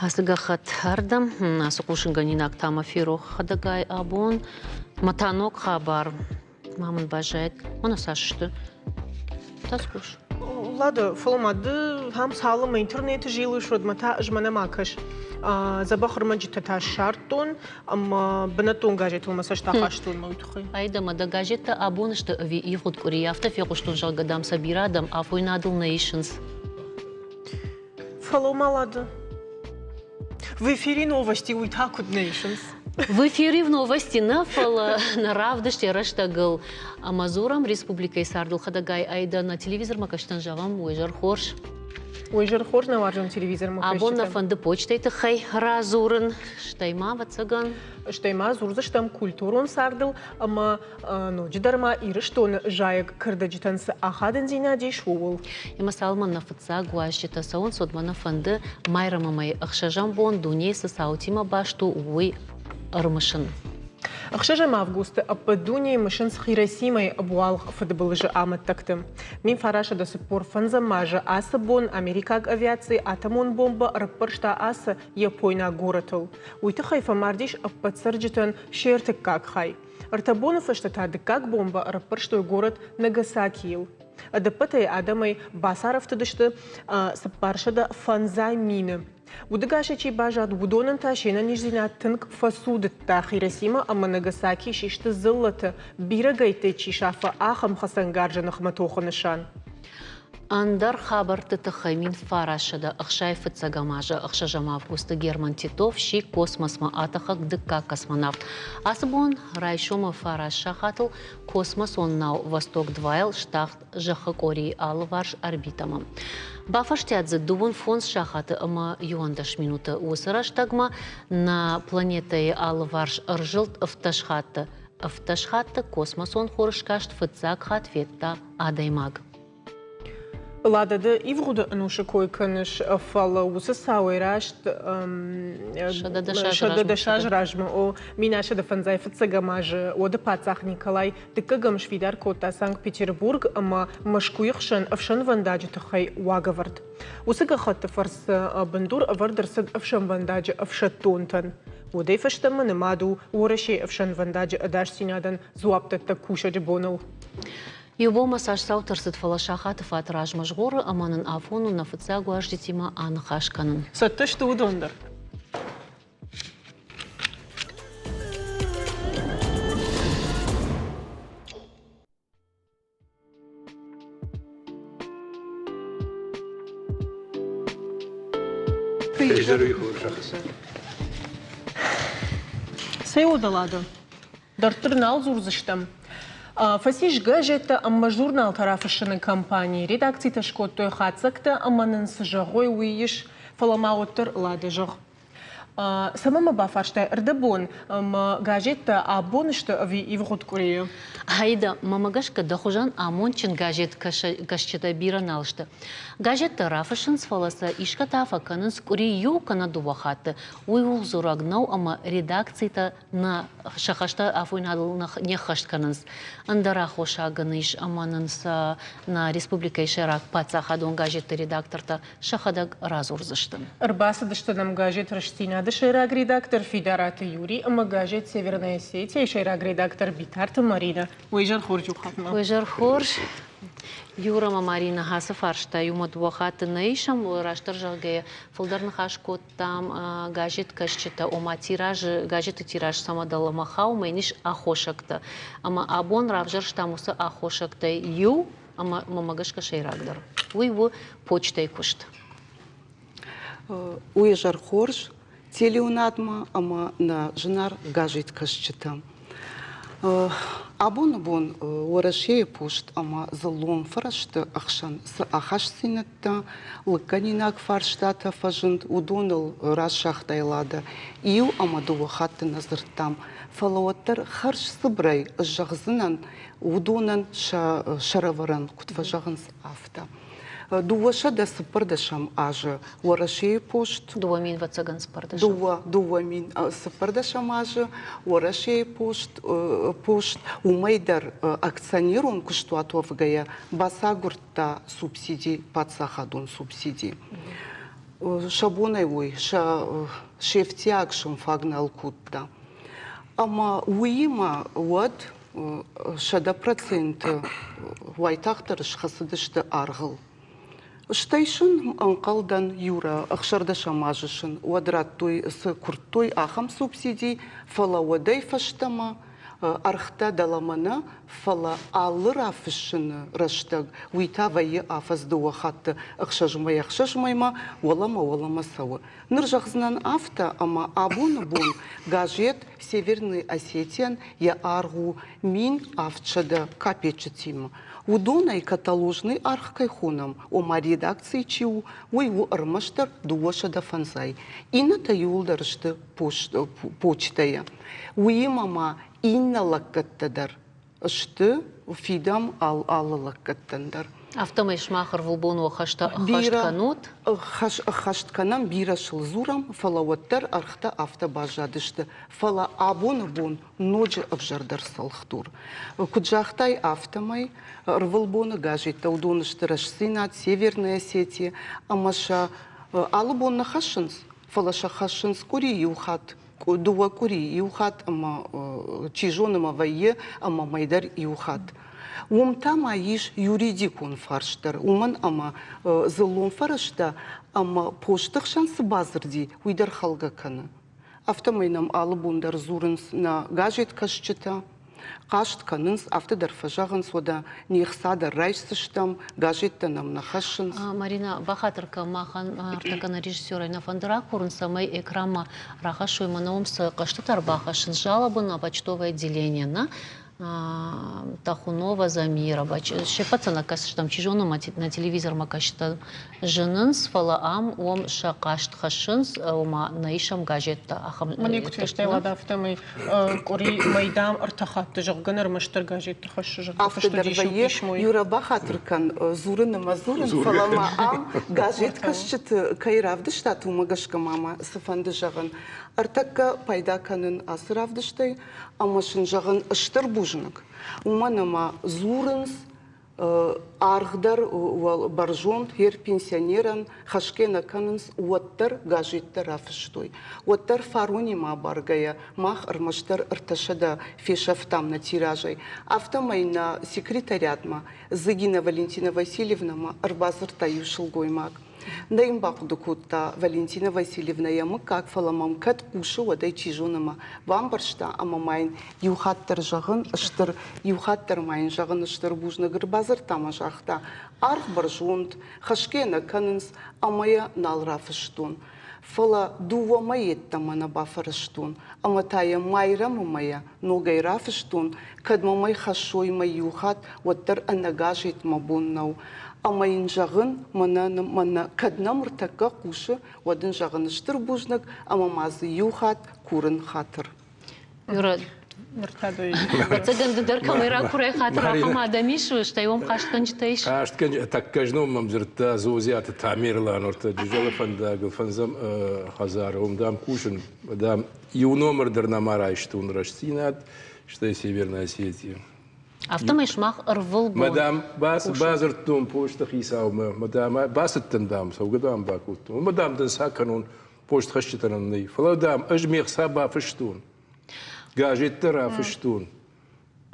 Ацы гӕххӕтт ардӕм, ацы хъусынгӕнинаг та мӕ ферох хӕдӕгай абон. Мӕ та ног хабар ма мын баззайӕд. Мӕнӕ цас сты? Тасхъус. Лада, фӕлӕ ма ды ам цалынмӕ интернеты зилыс, уӕдмӕ та ӕз мӕнӕ ма кӕс. Дзӕбӕх ӕрмӕджытӕ та ссардтон ӕмӕ бынӕттон газетыл мӕ цӕст ахастон мӕ уый тыххӕй. Айда ма дӕ газеттӕ абон сты ӕви ивгъуыд къуыри? Афтӕ фехъуыстон, зӕгъгӕ, дам, сӕ бирӕ адӕм афойнадыл нӕ исынц. Фӕлӕуу-ма, Лада. В эфире новости уый та куыд нӕ исынц? В эфире в новости нӕ, фӕлӕ нӕ равдыст йӕ рӕстӕгыл ӕмӕ дзурӕм республикӕйы цардыл хӕдӕгай айда нӕ телевизормӕ кӕстӕн зӕгъӕм, уый зӕр хорз. Уый зӕр хорз нӕ уарзон телевизормӕ Абон нӕ фӕнды почтӕйы тыххӕй радзурын, стӕй ма, ӕвӕццӕгӕн. Стӕй ма дзурдзыстӕм культурон цардыл ӕмӕ ноджыдӕр ма Ирыстоны зайӕг кӕрдӕджытӕн цы ахадындзинад ис, ууыл. Ӕмӕ цалынмӕ нӕ фыццаг уазджытӕ цӕуынц, уӕдмӕ нӕ фӕнды Майрӕмы мӕйы ӕхсӕзӕм бон дунейы цы цаутимӕ баст у, уый ӕрымысын. Ӕхсӕзӕм августы ӕппӕт дунейы мысынц Хиросимӕйы ӕбуалгъ фыдбылызы амӕттӕгты. 1945 азы ацы бон америкаг авиаци атомон бомбӕ ӕрӕппӕрста ацы япойнаг горӕтыл. Уый тыххӕй фӕмардис ӕппӕт цӕрджытӕн се ртыккаг хай. Ӕртӕ боны фӕстӕ та дыккаг бомбӕ ӕрӕппӕрстой горӕт Нагасакийыл. Ӕдӕппӕтӕй адӕмӕй бацарӕфтыдысты 405 мины. Удӕгасӕй чи баззад, уыдонӕн та се нӕниздзинад тынг фӕцудыдта. Хиросимӕ ӕмӕ Нагасаки систы дзыллӕты, бирӕгӕйттӕй чи сафы, ахӕм хӕцӕнгарзы ныхмӕ тохы нысан. Ӕндӕр хабӕртты тыххӕй 1965 азы 6 августы Герман Титов сси космосмӕ атӕхӕг дыккаг космонавт. Ацы бон райсомы фараст сахатыл космосон нау «Восток-2»-йыл стахт Зӕххы къорийы алыварс орбитӕмӕ. Бафӕстиат дзы дыууын фондз сахаты ӕмӕ 11 минуты. Уыцы рӕстӕгмӕ нӕ планетӕйы алыварс ӕрзылд 17 хатты. 17 хатты космосон хурыскаст фыццаг хатт федта адӕймаг. Лада, ды ивгъуыды ӕнусы кой кӕныс, фӕлӕ уыцы цауӕй раст 110 азы размӕ, о, 1955 азы уӕды паддзах Николай Дыккӕгӕм сфидар кодта Санкт-Петербург ӕмӕ Мӕскуыйы хсӕн ӕфсӕнвӕндаджы тыххӕй уагӕвӕрд. Уыцы гӕххӕтты фӕрцы бындур ӕвӕрд ӕрцыд ӕфсӕнвӕндаджы ӕфсӕддонтӕн. Уӕдӕй фӕстӕмӕ нымад у Уӕрӕсейы ӕфсӕнвӕндаджы ӕдасдзинадӕн дзуапдӕттӕг кусӕджы боныл. Иу бонмӕ цас цаутӕ рцыд, фӕлӕ сахаты фат размӕ згъоры ӕмӕ нын афон у нӕ фыццаг уазджытимӕ аныхас кӕнын. Цӕттӕ сты уыдон дӕр. Цӕй уодӕладӕ? Дарддӕр нал дзурдзыстӕм. Фӕцис газеттӕ ӕмӕ журналтӕ рафыссыны компани. Редакцитӕ скодтой хатдзӕгтӕ ӕмӕ нын цы зӕгъой, уый ис, фӕлӕ ма уӕддӕр Ладӕ зӕгъ. Цӕмӕн мӕ бафарстай ӕрдӕбон мӕ газеттӕ абон сты ӕви ивгъуыд къуырийы? Аида, мӕмӕ гӕсгӕ дӕ хуызӕн амондджын газеткӕсджытӕ бирӕ нал сты. Газеттӕ рафыссынц, фӕлӕ сӕ исгӕ та фӕкӕнынц къуыри иу кӕнӕ дыууӕ хатты. Уый ууыл дзурӕг нӕу ӕмӕ редакцитӕ нӕ сӕ хӕстӕ афойнадыл не ххӕст кӕнынц. Ӕндӕр аххосаг ын ис ӕмӕ нын сӕ нӕ республикӕйы сӕйраг паддзахадон газетты редактортӕ сӕхӕдӕг радзурдзысты. Ӕрбацыдысты нӕм газет «Рӕстдзинад-ы» сӕйраг редактор Фидараты Юрий ӕмӕ газет «Северная Осетия»-йы сӕйраг редактор Битарты Маринӕ. Уый зӕр хорз у хатмӕ. Уый зӕр хорз. Юра ӕмӕ Маринӕ ацы фарста иумӕ дыууӕ хатты нӕ исӕм, растдӕр зӕгъгӕйӕ, фылдӕр ныхас кодтам газеткӕсджытӕ, ома тиражы, газеты тираж цӕмӕ дӕлӕмӕ хауы, мӕ йын ис аххосӕгтӕ. Ӕмӕ абон равзӕрстам уыцы аххосӕгтӕй иу, ӕмӕ мӕмӕ гӕсгӕ сӕйрагдӕр уый у почтӕйы куыст. Уый зӕр хорз телеуынадмӕ ӕмӕ нӕ зынаргъ газеткӕсджытӕм. Абоны бон Уӕрӕсейы пост ӕмӕ дзыллон фӕрӕзты ӕхсӕн цы ахастдзинӕдтӕ, лыггӕнинаг фарстатӕ фӕзынд, уыдоныл разагътай Лада иу ӕмӕ дыууӕ хатты нӕ дзырдтам, фӕлӕ уӕддӕр хӕрз цыбырӕй зӕгъдзынӕн, уыдонӕн сӕ сӕрӕвӕрӕн, куыд фӕзӕгъынц, афтӕ. 214 азы Уӕрӕсейы пост. 2000 ӕвӕццӕгӕн цыппӕрдӕсӕм. 2014 азы Уӕрӕсейы пост, пост уымӕй дӕр акционерон куыстуат уӕвгӕйӕ бацагуырдта субсиди, паддзахадон субсиди. Сӕ бонӕй уой, сӕ се фтиаг сын фаг нал кодта. Ӕмӕ уыимӕ уӕд 100% уайтагъддӕр схӕцыдысты аргъыл. Стӕй сын, ӕнхъӕлдӕн, Юра, 16 азы сын уӕд радтой, цы куырдтой, ахӕм субсиди, фӕлӕ уӕдӕй фӕстӕмӕ ӕргътӕ дӕлӕмӕ нӕ, фӕлӕ алы рафыссыны рӕстӕг уый та вӕййы афӕдз дыууӕ хатты ӕхсӕз мӕй ӕхсӕз мӕймӕ уӕлӕмӕ-уӕлӕмӕ цӕуы. Ныр зӕгъдзынӕн афтӕ, ӕмӕ абоны бон газет «Северный Осетиян» йӕ аргъ у 1700 капеччытимӕ. Уыдонӕй каталожный аргъ кӕй хонӕм, ома редакцийы чи у, уый у ӕрмӕстдӕр 205-ӕй. Иннӕтӕ иууылдӕр сты почтӕйӕ. Уыимӕ ма иннӕ лӕггӕдтӕ дӕр сты, фидӕм алы лӕггӕдтӕн дӕр. Афтӕмӕй сымах ӕрвылбон уӕ хӕстӕ ӕххӕст кӕнут? Ӕххӕст кӕнӕм, бирӕ сыл дзурӕм, фӕлӕ уӕддӕр ӕргътӕ афтӕ баззадысты. Фӕлӕ абоны бон ноджы ӕвзӕрдӕр цӕлхдур. Куыд загътай, афтӕмӕй ӕрвылбоны газеттӕ уыдон сты Рӕстдзинад, Северная Осетия ӕмӕ сӕ алы бон нӕ хӕссынц, фӕлӕ сӕ хӕссынц къуыри иу хатт, дыууӕ къуыри иу хатт ӕмӕ чи зоны ма вӕййы ӕмӕ мӕй дӕр иу хатт. Уым та ма ис юридикон фарст дӕр, уымӕн ӕмӕ дзыллон фӕрӕзтӕ ӕмӕ посты хсӕн цы бадзырди, уый дӕр хӕлгӕ кӕны. Афтӕмӕй нӕм алы бон дӕр дзурынц нӕ газеткӕсджытӕ, хъаст кӕнынц, афтӕ дӕр фӕзӕгъынц, уӕдӕ не хца дӕр райсдзыстӕм, газеттӕ нӕм нӕ хӕссынц. Марина, бахатыр кӕн, махӕн ӕртӕккӕ нӕ режиссерӕй нӕ фӕнды ракурын, цӕмӕй экранмӕ рахӕссой, мӕнӕ уым цы хъӕзтытӕ ӕрбахӕссынц, жалобы на почтовое отделение, нӕ Тахунова Замирова, се ппӕт сӕ нӕ кӕсдзыстӕм, чи зоны, на телевизормӕ кӕсджытӕ зынынц, фӕлӕ ам уым сӕ хъаст хӕссынц, ома нӕ исӕм газеттӕ ахӕм. Мӕнӕ куыд фестай, уӕд афтӕмӕй къуыри мӕй, дам, ӕртӕ хатты, зӕгъгӕ, ӕрмӕстдӕр газетты хӕссы, зӕгъгӕ, Афтӕ дӕр вӕййы. Юра, бахатыр кӕн, дзурын ӕмӕ дзурын, фӕлӕ ма ам газеткӕсджыты кӕй равдыстат, уымӕ гӕсгӕ ма мӕ цыфӕнды зӕгъын. Ӕртӕккӕ пайда кӕнын ацы равдыстӕй ӕмӕ сын зӕгъын стыр бузныг, уымӕн ӕмӕ дзурынц аргъ дӕр бӕрзонд йе пенсионерӕн хӕсгӕ нӕ кӕнынц, уӕддӕр газеттӕ рафыстой. Уӕддӕр фаронимӕ абаргӕйӕ мах ӕрмӕстдӕр 300 фесӕфтам нӕ тиражӕй. Афтӕмӕй нӕ секретариатмӕ Зыгина Валентина Васильевнӕмӕ ӕрбадзырдта иу сылгоймаг. Нӕ йын бахъуыды кодта Валентина Васильевнӕ йӕ мыггаг, фӕлӕ мӕм кӕд хъусы, уӕд ӕй чи зоны мӕ бамбӕрста ӕмӕ ма йын иу хатт дӕр зӕгъын стыр, иу хатт дӕр ма йын зӕгъын стыр бузныг ӕрбадзырдта ӕмӕ загъта, аргъ бӕрзонд, хӕсгӕ нӕ кӕнынц ӕмӕ йӕ нал рафыстон. Фӕлӕ дыууӕ мӕй йеддӕмӕ нӕ бафӕрӕзтон ӕмӕ та йӕ Майрӕмы мӕйӕ ногӕй рафыстон, кӕд мӕм ӕй хӕссой мӕ иу хатт, уӕддӕр ӕнӕ газет мӕ бон нӕу. Ӕмӕ йын зӕгъын, мӕнӕ, мӕнӕ кӕд нӕм ӕртӕккӕ хъусы, уӕд ын зӕгъын стыр бузныг ӕмӕ ма дзы иу хатт курын хатыр. Юра, ӕвӕццӕгӕн ды дӕр кӕмӕй ракурай хатыр, ахӕм адӕм ис, стӕй уӕм хъастгӕнджытӕ ис? Хъастгӕнджытӕ тӕккӕ знон мӕм дзырдта Зозиаты Тамерлан, ортӕ Джызӕлы фӕндагыл фӕндзӕм хӕдзары, уым, дам, кусын, дам, иу номыр дӕр нӕма райстон Рӕстдзинад, стӕй Северная Осетия. Афтӕмӕй сымах ӕрвылбон Мадам, бадзырдтон посты хицаумӕ, мадам, бацыдтӕн, дам, цӕугӕ, дам, бакодтон. Мадам, дын сӕ кӕнон, постхӕсджытӕ нын нӕй. Фӕлӕ, дам, ӕз ме хца бафыстон, газеттӕ рафыстон.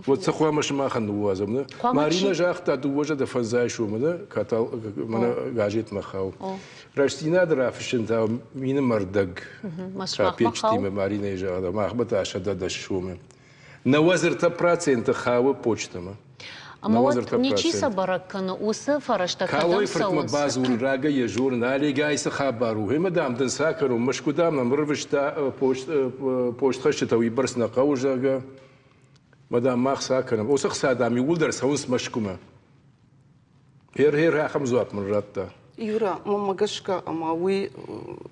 Вот цы хъуамӕ сымахӕн ныууадзӕм, нӕ? Марина загъта, дыууӕ зӕдӕ фӕндзай сомы, нӕ, катал, мӕнӕ газетмӕ хауы. Рӕстдзинады рафыссын та мины мӕрдӕг капечтимӕ Маринайы загъта, махмӕ та 110 сомы. 93% хауы почтамӕ. Ӕмӕ уӕд ничи сӕ бӕрӕг кӕны, уыцы фӕрӕзтӕ кӕдӕм Калой-фыртмӕ бадзурын, рагӕй йӕ зонын, Олегӕй цы хабар у? Ӕмӕ, дам, дын цы акӕнон, Мӕскуы, дам, нӕм ӕрвыста постхӕсджытӕ уыйбӕрц нӕ хъӕуы, зӕгъгӕ. Мӕ, дам, мах цы акӕнӕм? Уыцы хца, дам, иууылдӕр цӕуынц Мӕскуымӕ. Гъер-гъер ахӕм дзуапп мын радта. Юра, мӕнмӕ гӕсгӕ, ӕмӕ уый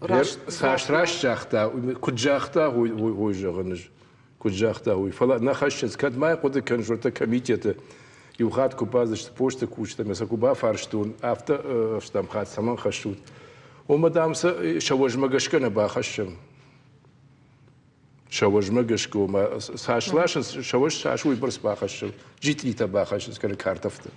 раст Цас раст загъта, куыд загъта, уый зӕгъын ӕз. Куыд загъта уый, фӕлӕ нӕ хӕссынц, кӕд ма хъуыды кӕныс, уӕртӕ комитеты иу хатт куы бадзысты посты кусджытӕ ӕмӕ сӕ куы бафарстон, афтӕ стӕм хатт цӕмӕн хӕссут? Ома, дам, сӕ сӕ уӕзмӕ гӕсгӕ нӕ бахӕссӕм. Сӕ уӕзмӕ гӕсгӕ, ома, цас ласынц, сӕ уӕз цас уыйбӕрц бахӕссӕм, джитъритӕ бахӕссынц кӕнӕ картӕфтӕ.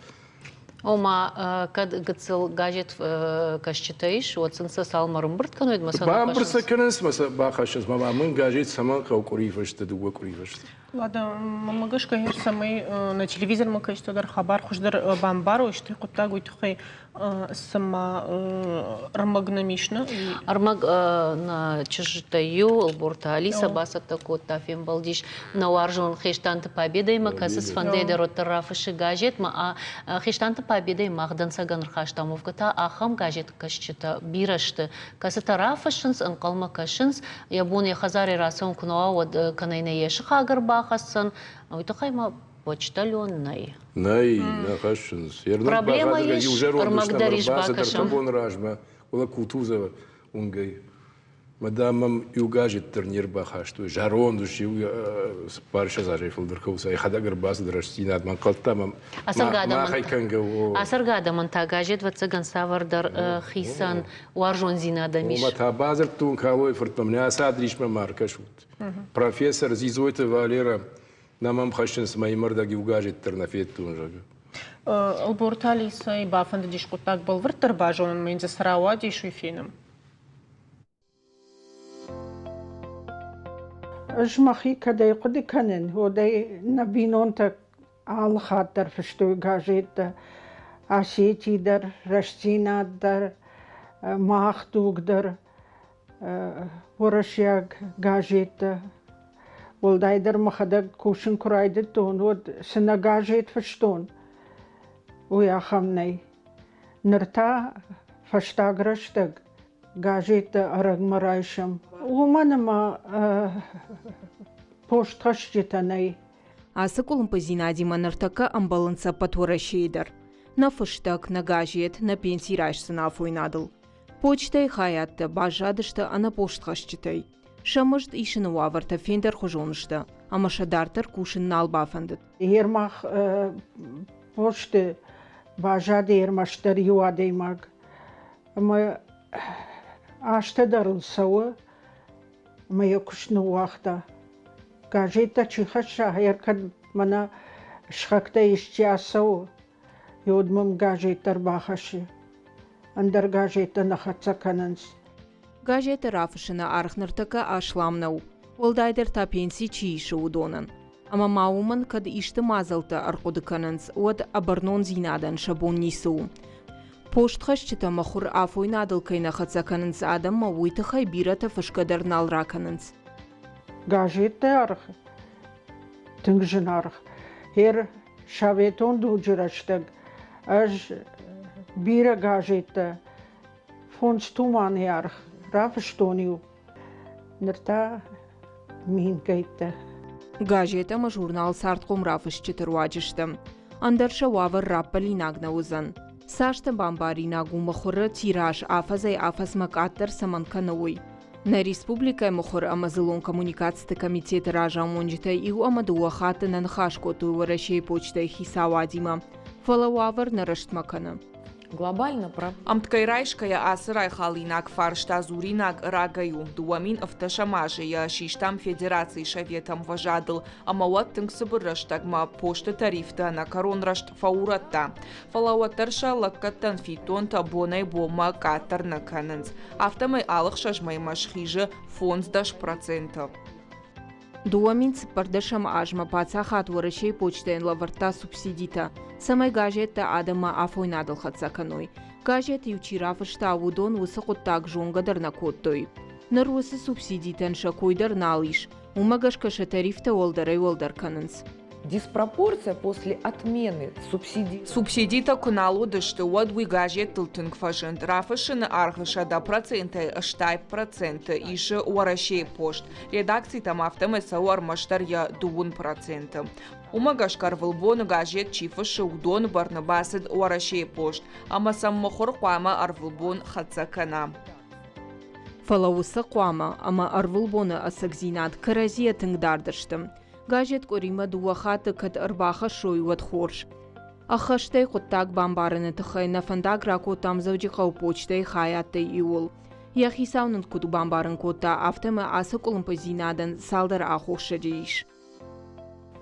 Ома, кӕд гыццыл газет кӕсджытӕ ис, уӕд сын сӕ цалынмӕ ӕрӕмбырд кӕной, ӕмӕ сӕ Бамбырд сӕ кӕнынц ӕмӕ сӕ бахӕссынц. Мама, мын газет цӕмӕн хъӕуы къуырийы фӕстӕ, дыууӕ къуырийы фӕстӕ? Уӕдӕ мӕнмӕ гӕсгӕ ис, цӕмӕй нӕ телевизормӕ кӕсджытӕ дӕр хабар хуыздӕр бамбарой, стӕй хъуыддаг уый тыххӕй цыма ӕрмӕг нӕм ис, нӕ? Ӕрмӕг нӕ чызджытӕй иу, Ӕлборты Алиса бацӕттӕ кодта, фембӕлдис нӕ уарзон Хестанты Победӕимӕ, кӕцы цыфӕндыйӕ дӕр уӕддӕр рафыссы газетмӕ. Хестанты Победӕйы мах дӕнцӕгӕн ӕрхастам, уӕвгӕ та ахӕм газеткӕсджытӕ бирӕ сты, кӕцытӕ рафыссынц, ӕнхъӕлмӕ кӕсынц, йӕ бон йӕ хӕдзарӕй рацӕуын куы нӕ уа, уӕд кӕнӕ йын йӕ сыхаг ӕрбахӕсдзӕн. Уый тыххӕй ма почтальон нӕй. Нӕй, нӕ хӕссынц. Проблема ис, ӕрмӕг дӕр ис бакӕсӕм. Боны размӕ, уӕлӕ Кутузова уынгӕй. Мадам мӕм иу газет дӕр не рбахастой. Зӕронд ус иу цыппарссӕдз азӕй фылдӕр кӕуы, йӕхӕдӕг ӕрбацыд рӕстдзинадмӕ, ӕнхъӕлдта мӕм махӕй кӕнгӕ. Ацӕргӕ адӕмӕн та газет, ӕвӕццӕгӕн, цавӕрдӕр хицӕн уарзондзинад ӕм ис. Ома та бадзырдтон Калойы фыртмӕ, мӕнӕ ацы адрисмӕ ма ӕркӕсут. Профессор Дзидзойты Валера нӕ мӕм хӕссынц мӕймӕрдӕг иу газет дӕр нӕ федтон, зӕгъы. Ӕлборты Алисӕйы бафӕндыдис хъуыддаг бӕлвырддӕр базонын, мӕ йын дзы цы рауадис, уый фенын. Ӕз мӕхи кӕдӕй хъуыды кӕнын, уӕдӕй нӕ бинонтӕ алы хатт дӕр фыстой газеттӕ. Осети дӕр, Рӕстдзинад дӕр, Мах дуг дӕр, уӕрӕсейаг газеттӕ. Уӕлдайдӕр мӕхӕдӕг кусын куы райдыдтон, уӕд цы нӕ газет фыстон, уый ахӕм нӕй. Ныр та фӕстаг рӕстӕг газеттӕ ӕрӕгмӕ райсӕм. Уымӕн ӕмӕ постхӕсджытӕ нӕй. Ацы къуылымпыдзинадимӕ ныртӕккӕ ӕмбӕлынц ӕппӕт Уӕрӕсейы дӕр. Нӕ фыстӕг, нӕ газет, нӕ пенси райсдзӕн афойнадыл. Почтӕйы хайадтӕ баззадысты ӕнӕ постхӕсджытӕй. Сӕ мызд исыны уавӕртӕ фендӕрхуызон сты, ӕмӕ сӕ дарддӕр кусын нал бафӕндыд. Ермах посты баззад ӕрмӕстдӕр иу адӕймаг. Ӕмӕ азтӕ дӕр ыл цӕуы, ӕмӕ йӕ куыст ныууагъта. Газеттӕ чи хӕсса, ӕркӕд мӕнӕ сыхӕгтӕй исчи ацӕуы, уӕд мӕм газет дӕр бахӕссы. Ӕндӕр газеттӕ нӕ хӕццӕ кӕнынц. Газеты рафыссыны аргъ ныртӕккӕ аслам нӕу, уӕлдайдӕр та пенси чи исы, уыдонӕн. Ӕмӕ ма уымӕн кӕд исты мадзӕлттӕ ӕрхъуыды кӕнынц, уӕд ӕбӕрнондзинадӕн сӕ бон ницы у. Постхӕсджытӕ мыхуыр афойнадыл кӕй нӕ хӕццӕ кӕнынц адӕммӕ, уый тыххӕй бирӕтӕ фысгӕ дӕр нал ракӕнынц. Газетты аргъ тынг зынаргъ. Ер советон дуджы рӕстӕг ӕз бирӕ газеттӕ фондз туманы аргъ рафыстон-иу. Ныр та мингӕйттӕ. Газет ӕмӕ журнал цардхъом рафысджыты руаджы сты. Ӕндӕр сӕ уавӕр раппӕлинаг нӕ уыдзӕн. Цастӕ бамбаринаг у мыхуыры тираж афӕдзӕй-афӕдзмӕ къаддӕр цӕмӕн кӕны, уый. Нӕ республикӕйы мыхуыр ӕмӕ дзыллон коммуникациты комитеты разамонджытӕ иу ӕмӕ дыууӕ хатты нӕ ныхас кодтой Уӕрӕсейы почтӕйы хицауадимӕ, фӕлӕ уавӕр нӕ рӕстмӕ кӕны. Глобально Ӕмткӕй райсгӕйӕ ацы райхалинаг фарста дзуринаг рагӕй у. 2017 азы йӕ систам Федерацийы Советы ӕмвӕзадыл ӕмӕ уӕд тынг цыбыр рӕстӕгмӕ посты тарифты ӕнӕкӕрон рӕзт фӕурӕдта. Фӕлӕ уӕддӕр сӕ лӕггӕдтӕн фиддонтӕ бонӕй-бонмӕ къаддӕр нӕ кӕнынц. Афтӕмӕй алы ӕхсӕз мӕймӕ схизы 15 проценты. 2014 азмӕ паддзахад Уӕрӕсейы почтӕйӕн лӕвӕрдта субсидитӕ, цӕмӕй газеттӕ адӕммӕ афойнадыл хӕццӕ кӕной. Газет-иу чи рафыста, уыдон уыцы хъуыддаг зонгӕ дӕр нӕ кодтой. Ныр уыцы субсидитӕн сӕ кой дӕр нал ис, уымӕ гӕсгӕ сӕ тарифтӕ уӕлдӕрӕй-уӕлдӕр кӕнынц. Диспропорция после отмены субсидий. Субсидитӕ куы нал уыдысты, уӕд уый газеттыл тынг фӕзынд. Рафыссыны аргъы 100 процентӕй 80 проценты исы Уӕрӕсейы пост. Редакцитӕм афтӕмӕй цӕуы ӕрмӕстдӕр йӕ 20 проценты. Уымӕ гӕсгӕ ӕрвылбоны газет чи фыссы, уыдоны бӕрны бацыд Уӕрӕсейы пост, ӕмӕ сӕм мыхуыр хъуамӕ ӕрвылбон хӕццӕ кӕна. Фӕлӕ уыцы хъуамӕ ӕмӕ ӕрвылбоны ӕцӕгдзинад кӕрӕдзийӕ тынг дард сты. Газет къуыримӕ дыууӕ хатты кӕд ӕрбахӕссой, уӕд хорз. Ӕххӕстӕй хъуыддаг бамбарыны тыххӕй нӕ фӕндаг ракодтам Дзӕуджыхъӕуы почтӕйы хайадтӕй иуыл. Йӕ хицау нын куыд бамбарын кодта, афтӕмӕй ацы къуылымпыдзинадӕн цалдӕр аххосаджы ис.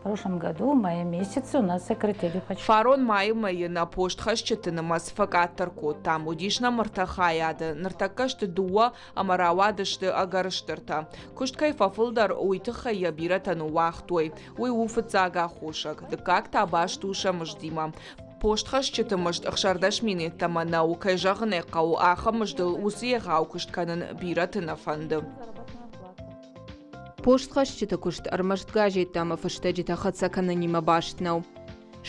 прошлом году, в мае месяце, у нас сократили почти. Фарон майы мӕйы нӕ постхӕсджыты нымӕц фӕкъаддӕр кодтам. Уыдис нӕм ӕртӕ хайады. Ныртӕккӕ сты дыууӕ ӕмӕ рауадысты ӕгӕр стыртӕ. Куыст кӕй фӕфылдӕр, уый тыххӕй йӕ бирӕтӕ ныууагътой. Уый у фыццаг аххосаг. Дыккаг та баст у сӕ мыздимӕ. Постхӕсджыты мызд 16 мин йеддӕмӕ нӕу, кӕй зӕгъын ӕй хъӕуы, ахӕм мыздыл уыцы егъау куыст кӕнын бирӕты нӕ фӕнды. Постхӕсджыты куыст ӕрмӕст газеттӕ ӕмӕ фыстӕджытӕ хӕццӕ кӕнынимӕ баст нӕу.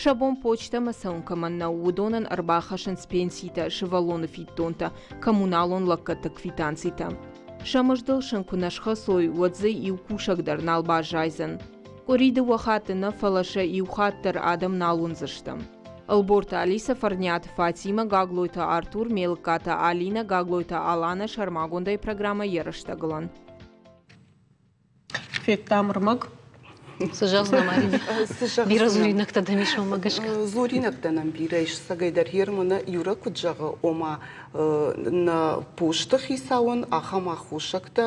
Сӕ бон почтӕмӕ цӕуын кӕмӕн нӕу, уыдонӕн ӕрбахӕссынц пенситӕ, сывӕллоны фиддонтӕ, коммуналон лӕггӕдты квитанцитӕ. Сӕ мыздыл сын куы нӕ схӕцой, уӕд дзы иу кусӕг дӕр нал баззайдзӕн. Къуыри дыууӕ хатты нӕ, фӕлӕ сӕ иу хатт дӕр адӕм нал уындзысты. Ӕлборты Алисӕ, Фӕрниаты Фатимӕ, Гаглойты Артур, Мелыккаты Алинӕ, Гаглойты Аланӕ сӕрмагондӕй программӕ Йӕ рӕстӕгылӕн. Федтам ӕрмӕг. Цы зӕгъдзынӕ, Марина? Бирӕ дзуринӕгтӕ дӕм ис уымӕ гӕсгӕ? Дзуринӕгтӕ нӕм бирӕ ис. Цӕгӕйдӕр Ерманы Юра куыд зӕгъы, ома нӕ посты хицауӕн ахӕм аххосӕгтӕ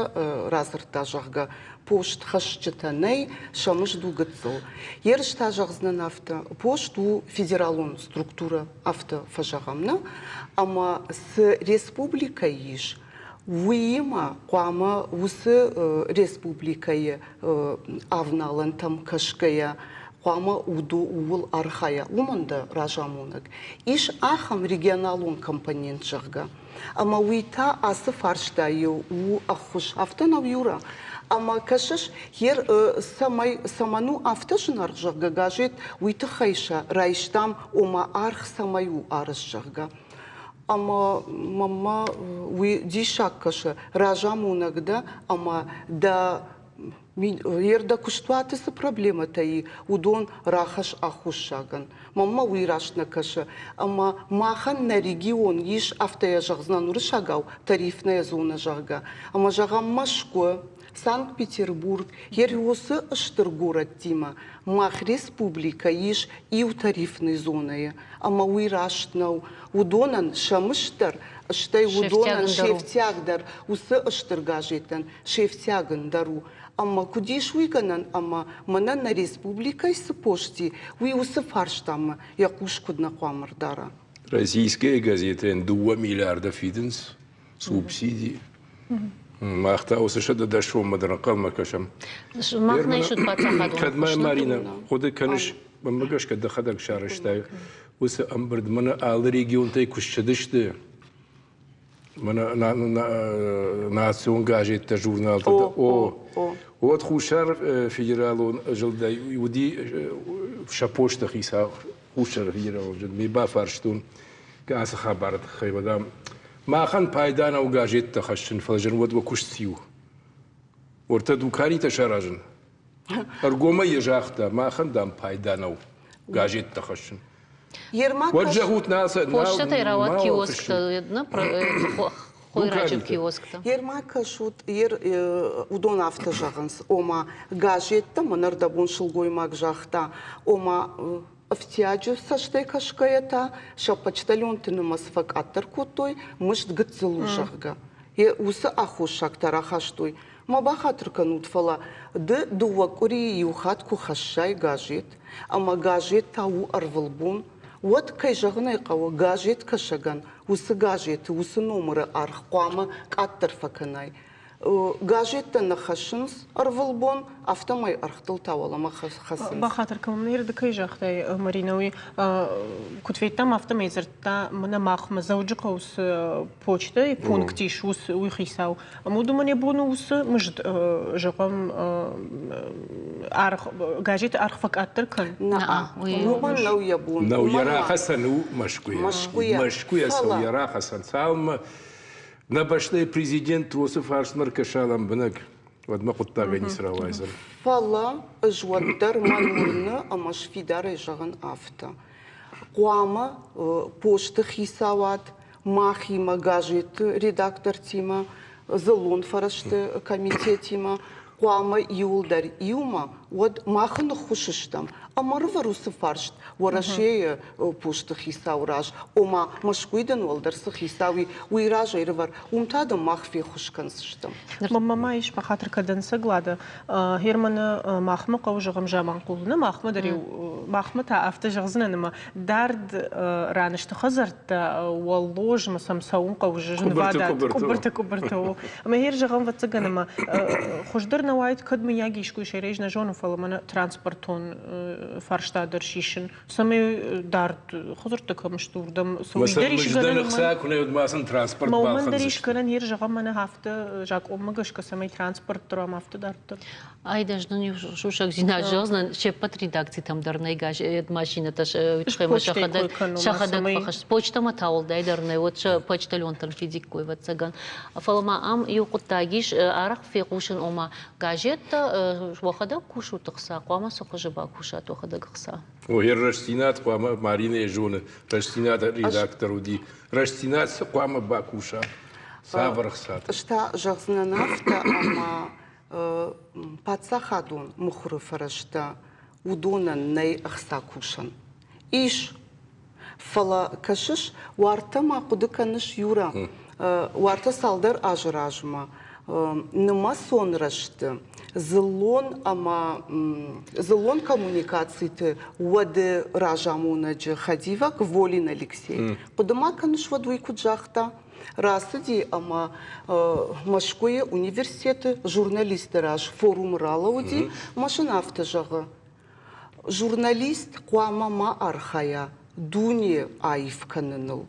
радзырдта, зӕгъгӕ, пост хӕсджытӕ нӕй, сӕ мызд у гыццыл. Ерыс та зӕгъдзынӕн афтӕ, пост у федералон структурӕ, афтӕ фӕзӕгъӕм, нӕ? Ӕмӕ цы республикӕ ис, Уыимӕ хъуамӕ уыцы республикӕйы авналӕнтӕм кӕсгӕйӕ хъуамӕ ууыл архайа, уымӕн дӕ разамонӕг. Ис ахӕм регионалон компонент, зӕгъгӕ. Ӕмӕ уый та ацы фарстайы у ӕххуыс. Афтӕ нӕу, Юра? Ӕмӕ кӕсыс, ер цӕмӕй, цӕмӕн у афтӕ зынаргъ, зӕгъгӕ, газет, уый тыххӕй сӕ райстам, ома аргъ цӕмӕй у арӕзт, зӕгъгӕ. Ӕмӕ мӕнмӕ уый диссаг кӕсы, разамонӕг дӕ ӕмӕ дӕ йе рдӕ куыстуаты цы проблемӕтӕ и, уыдон рахӕсс ӕххуыссагӕн. Мӕнмӕ уый раст нӕ кӕсы. Ӕмӕ махӕн нӕ регион ис, афтӕ йӕ зӕгъдзынӕн уырыссагау, тарифная зона, зӕгъгӕ. Ӕмӕ зӕгъӕм, Мӕскуы, Санкт-Петербург, Ериосы стыр горӕттимӕ мах республикӕ ис иу тарифный зонӕйы, ӕмӕ уый раст нӕу. Уыдонӕн сӕ мызд дӕр, стӕй уыдонӕн се фтиаг дӕр уыцы стыр газеттӕн се фтиаг ӕндӕр у. Ӕмӕ куыд ис уый гӕнӕн, ӕмӕ мӕнӕ нӕ республикӕйы цы пост и, уый уыцы фарстамӕ йӕ хъус куыд нӕ хъуамӕ рдара? Российская газетӕн дыууӕ миллиарда фидынц субсиди. Мах та уыцы 110 соммӕ дӕр ӕнхъӕлмӕ кӕсӕм. Мах нӕ исут паддзахадон Кӕд ма, Марина, хъуыды кӕныс, мӕнмӕ гӕсгӕ дӕхӕдӕг сарӕзтай уыцы ӕмбырд, мӕнӕ алы регионтӕй куы ссыдысты, мӕнӕ национ газеттӕ, журналтӕ, о, уӕд Хуссар федералон зылдӕй уыди сӕ посты хицау, Хуссар федералон зылд, ме бафарстон ацы хабары тыххӕй, уӕд Махӕн пайда нӕу газеттӕ хӕссын, фӕлӕ зын уӕд уӕ куыст циу? Уӕртӕ дуканитӕ саразын. Ӕргомӕй йӕ загъта, махӕн, дам, пайда нӕу газеттӕ хӕссын. Уӕд зӕгъут, нал сӕ Почтатӕй рауад киосктӕ, хойраджы киосктӕ. Ерма кӕсут, ер уыдон афтӕ зӕгъынц, ома газеттӕ мӕнӕрдӕбон сылгоймаг загъта, ома Ӕфтиаджы цӕстӕй кӕсгӕйӕ та сӕ почтальонты нымӕц фӕкъаддӕр кодтой, мызд гыццыл у, зӕгъгӕ. Йӕ уыцы аххосӕгтӕ рахастой. Ма бахатыр кӕнут, фӕлӕ ды дыууӕ къуырийы иу хатт куы хӕссай газет, ӕмӕ газет та у ӕрвылбон, уӕд, кӕй зӕгъын ӕй хъӕуы, газеткӕсӕгӕн уыцы газеты уыцы номыры аргъ хъуамӕ къаддӕр фӕкӕнай. Газеттӕ нӕ хӕссынц ӕрвылбон, афтӕмӕй ӕргътыл та уӕлӕмӕ хӕцынц. Бахатыр кӕнын, ды кӕй загътай, Марина, уый куыд федтам, афтӕмӕй дзырдта, мӕнӕ махмӕ Дзӕуджыхъӕуы цы почтӕйы пункт ис, уый хицау. Ӕмӕ уыдонмӕ нӕ бон у уыцы мызд, зӕгъӕм, аргъ, газеты аргъ фӕкъаддӕр кӕн? Нӕ, уымӕн нӕу йӕ бон. Нӕу йӕ рахӕцӕн у Мӕскуыйӕ. Мӕскуыйӕ. Мӕскуыйӕ цӕуы йӕ рахӕцӕн. Цалынмӕ Нӕ бӕстӕйы президент уыцы фарстмӕ ӕркӕса лӕмбынӕг, уӕдмӕ хъуыддагӕй ницы рауайдзӕн. Фӕлӕ ӕз уӕддӕр мӕн уырны ӕмӕ сфидарӕй зӕгъын афтӕ. Хъуамӕ посты хицауад махимӕ, газеты редактортимӕ, дзыллон фӕрӕзты комитетимӕ. Хъуамӕ иуылдӕр иумӕ, уӕд мах ныххуыс стӕм. Ӕмӕ ӕрывӕр уыцы фарст Уӕрӕсейы посты хицауы раз, ома Мӕскуыйы дын уӕлдӕр цы хицау и, уый раз ӕрывӕр, уым та дын мах феххуыс кӕндзыстӕм. Мӕнмӕ ма ис бахатыр кӕн Длада. Германы махмӕ хъӕуы зӕгъӕм Заманхъул. Нӕ махмӕ дӕр-иу махмӕ та афтӕ зӕгъдзынӕн ӕмӕ дард ран сты хӕдзӕрттӕ, уӕллозмӕ сӕм цӕуын хъӕуы зынвадат, къуыбырты къуыбырты. Ӕмӕ гер зӕгъӕм ӕвӕццӕгӕн ӕмӕ хуыздӕр нӕ уаид, кӕд мыййаг искуы сӕрӕй нӕ зонын, фӕлӕ мӕнӕ транспортон фарста дӕр сисын, цӕмӕй дард хӕдзӕрттӕ кӕм сты, уырдӕм цы уый дӕр ис гӕнӕн. Ӕхца куы нӕ уыд, ма сын транспорт Ма уымӕн дӕр ис гӕнӕн, ер зӕгъӕм, мӕнӕ афтӕ закъонмӕ гӕсгӕ, цӕмӕй транспорт дӕр ӕмӕ афтӕ дарддӕр. Ай дӕс нын иу сусӕгдзинад зӕгъдзынӕн, се ппӕт редакцитӕм дӕр нӕй газет машинӕтӕ тыххӕй сӕхӕдӕг сӕхӕдӕг фӕхӕсс. Почтамӕ та уӕлдай дӕр нӕй, уӕд сӕ почтальонтӕн фидиккой, ӕвӕццӕгӕн. Фӕлӕ ма ам иу хъуыддаг ис, арӕх фехъусын, ома газеттӕ уӕхӕдӕг кусут ӕхца, хъуамӕ цы хуызы бакусат уӕхӕдӕг ӕхца? О, йӕ рӕстдзинад хъуамӕ Маринӕ зоны, рӕстдзинад редактор уыди. Рӕстдзинад цы хъуамӕ бакуса? Цавӕр ӕхцатӕ? Ӕз та зӕгъдзынӕн афтӕ, ӕмӕ паддзахадон мыхуыры фӕрӕзтӕ уыдонӕн нӕй ӕхца кусӕн. Ис. Фӕлӕ кӕсыс, уартӕ ма хъуыды кӕныс, Юра, уартӕ цалдӕр азы размӕ нымӕцон рӕзты дзыллон ӕмӕ дзыллон коммуникациты уӕды разамонӕджы хӕдивӕг Волин Алексей. Хъуыды ма кӕныс, уӕд уый куыд загъта? Рацыди ӕмӕ Мӕскуыйы университеты журналистты раз форумы ралӕууыди ӕмӕ сын афтӕ зӕгъы: Журналист хъуамӕ ма архайа дуне аив кӕныныл.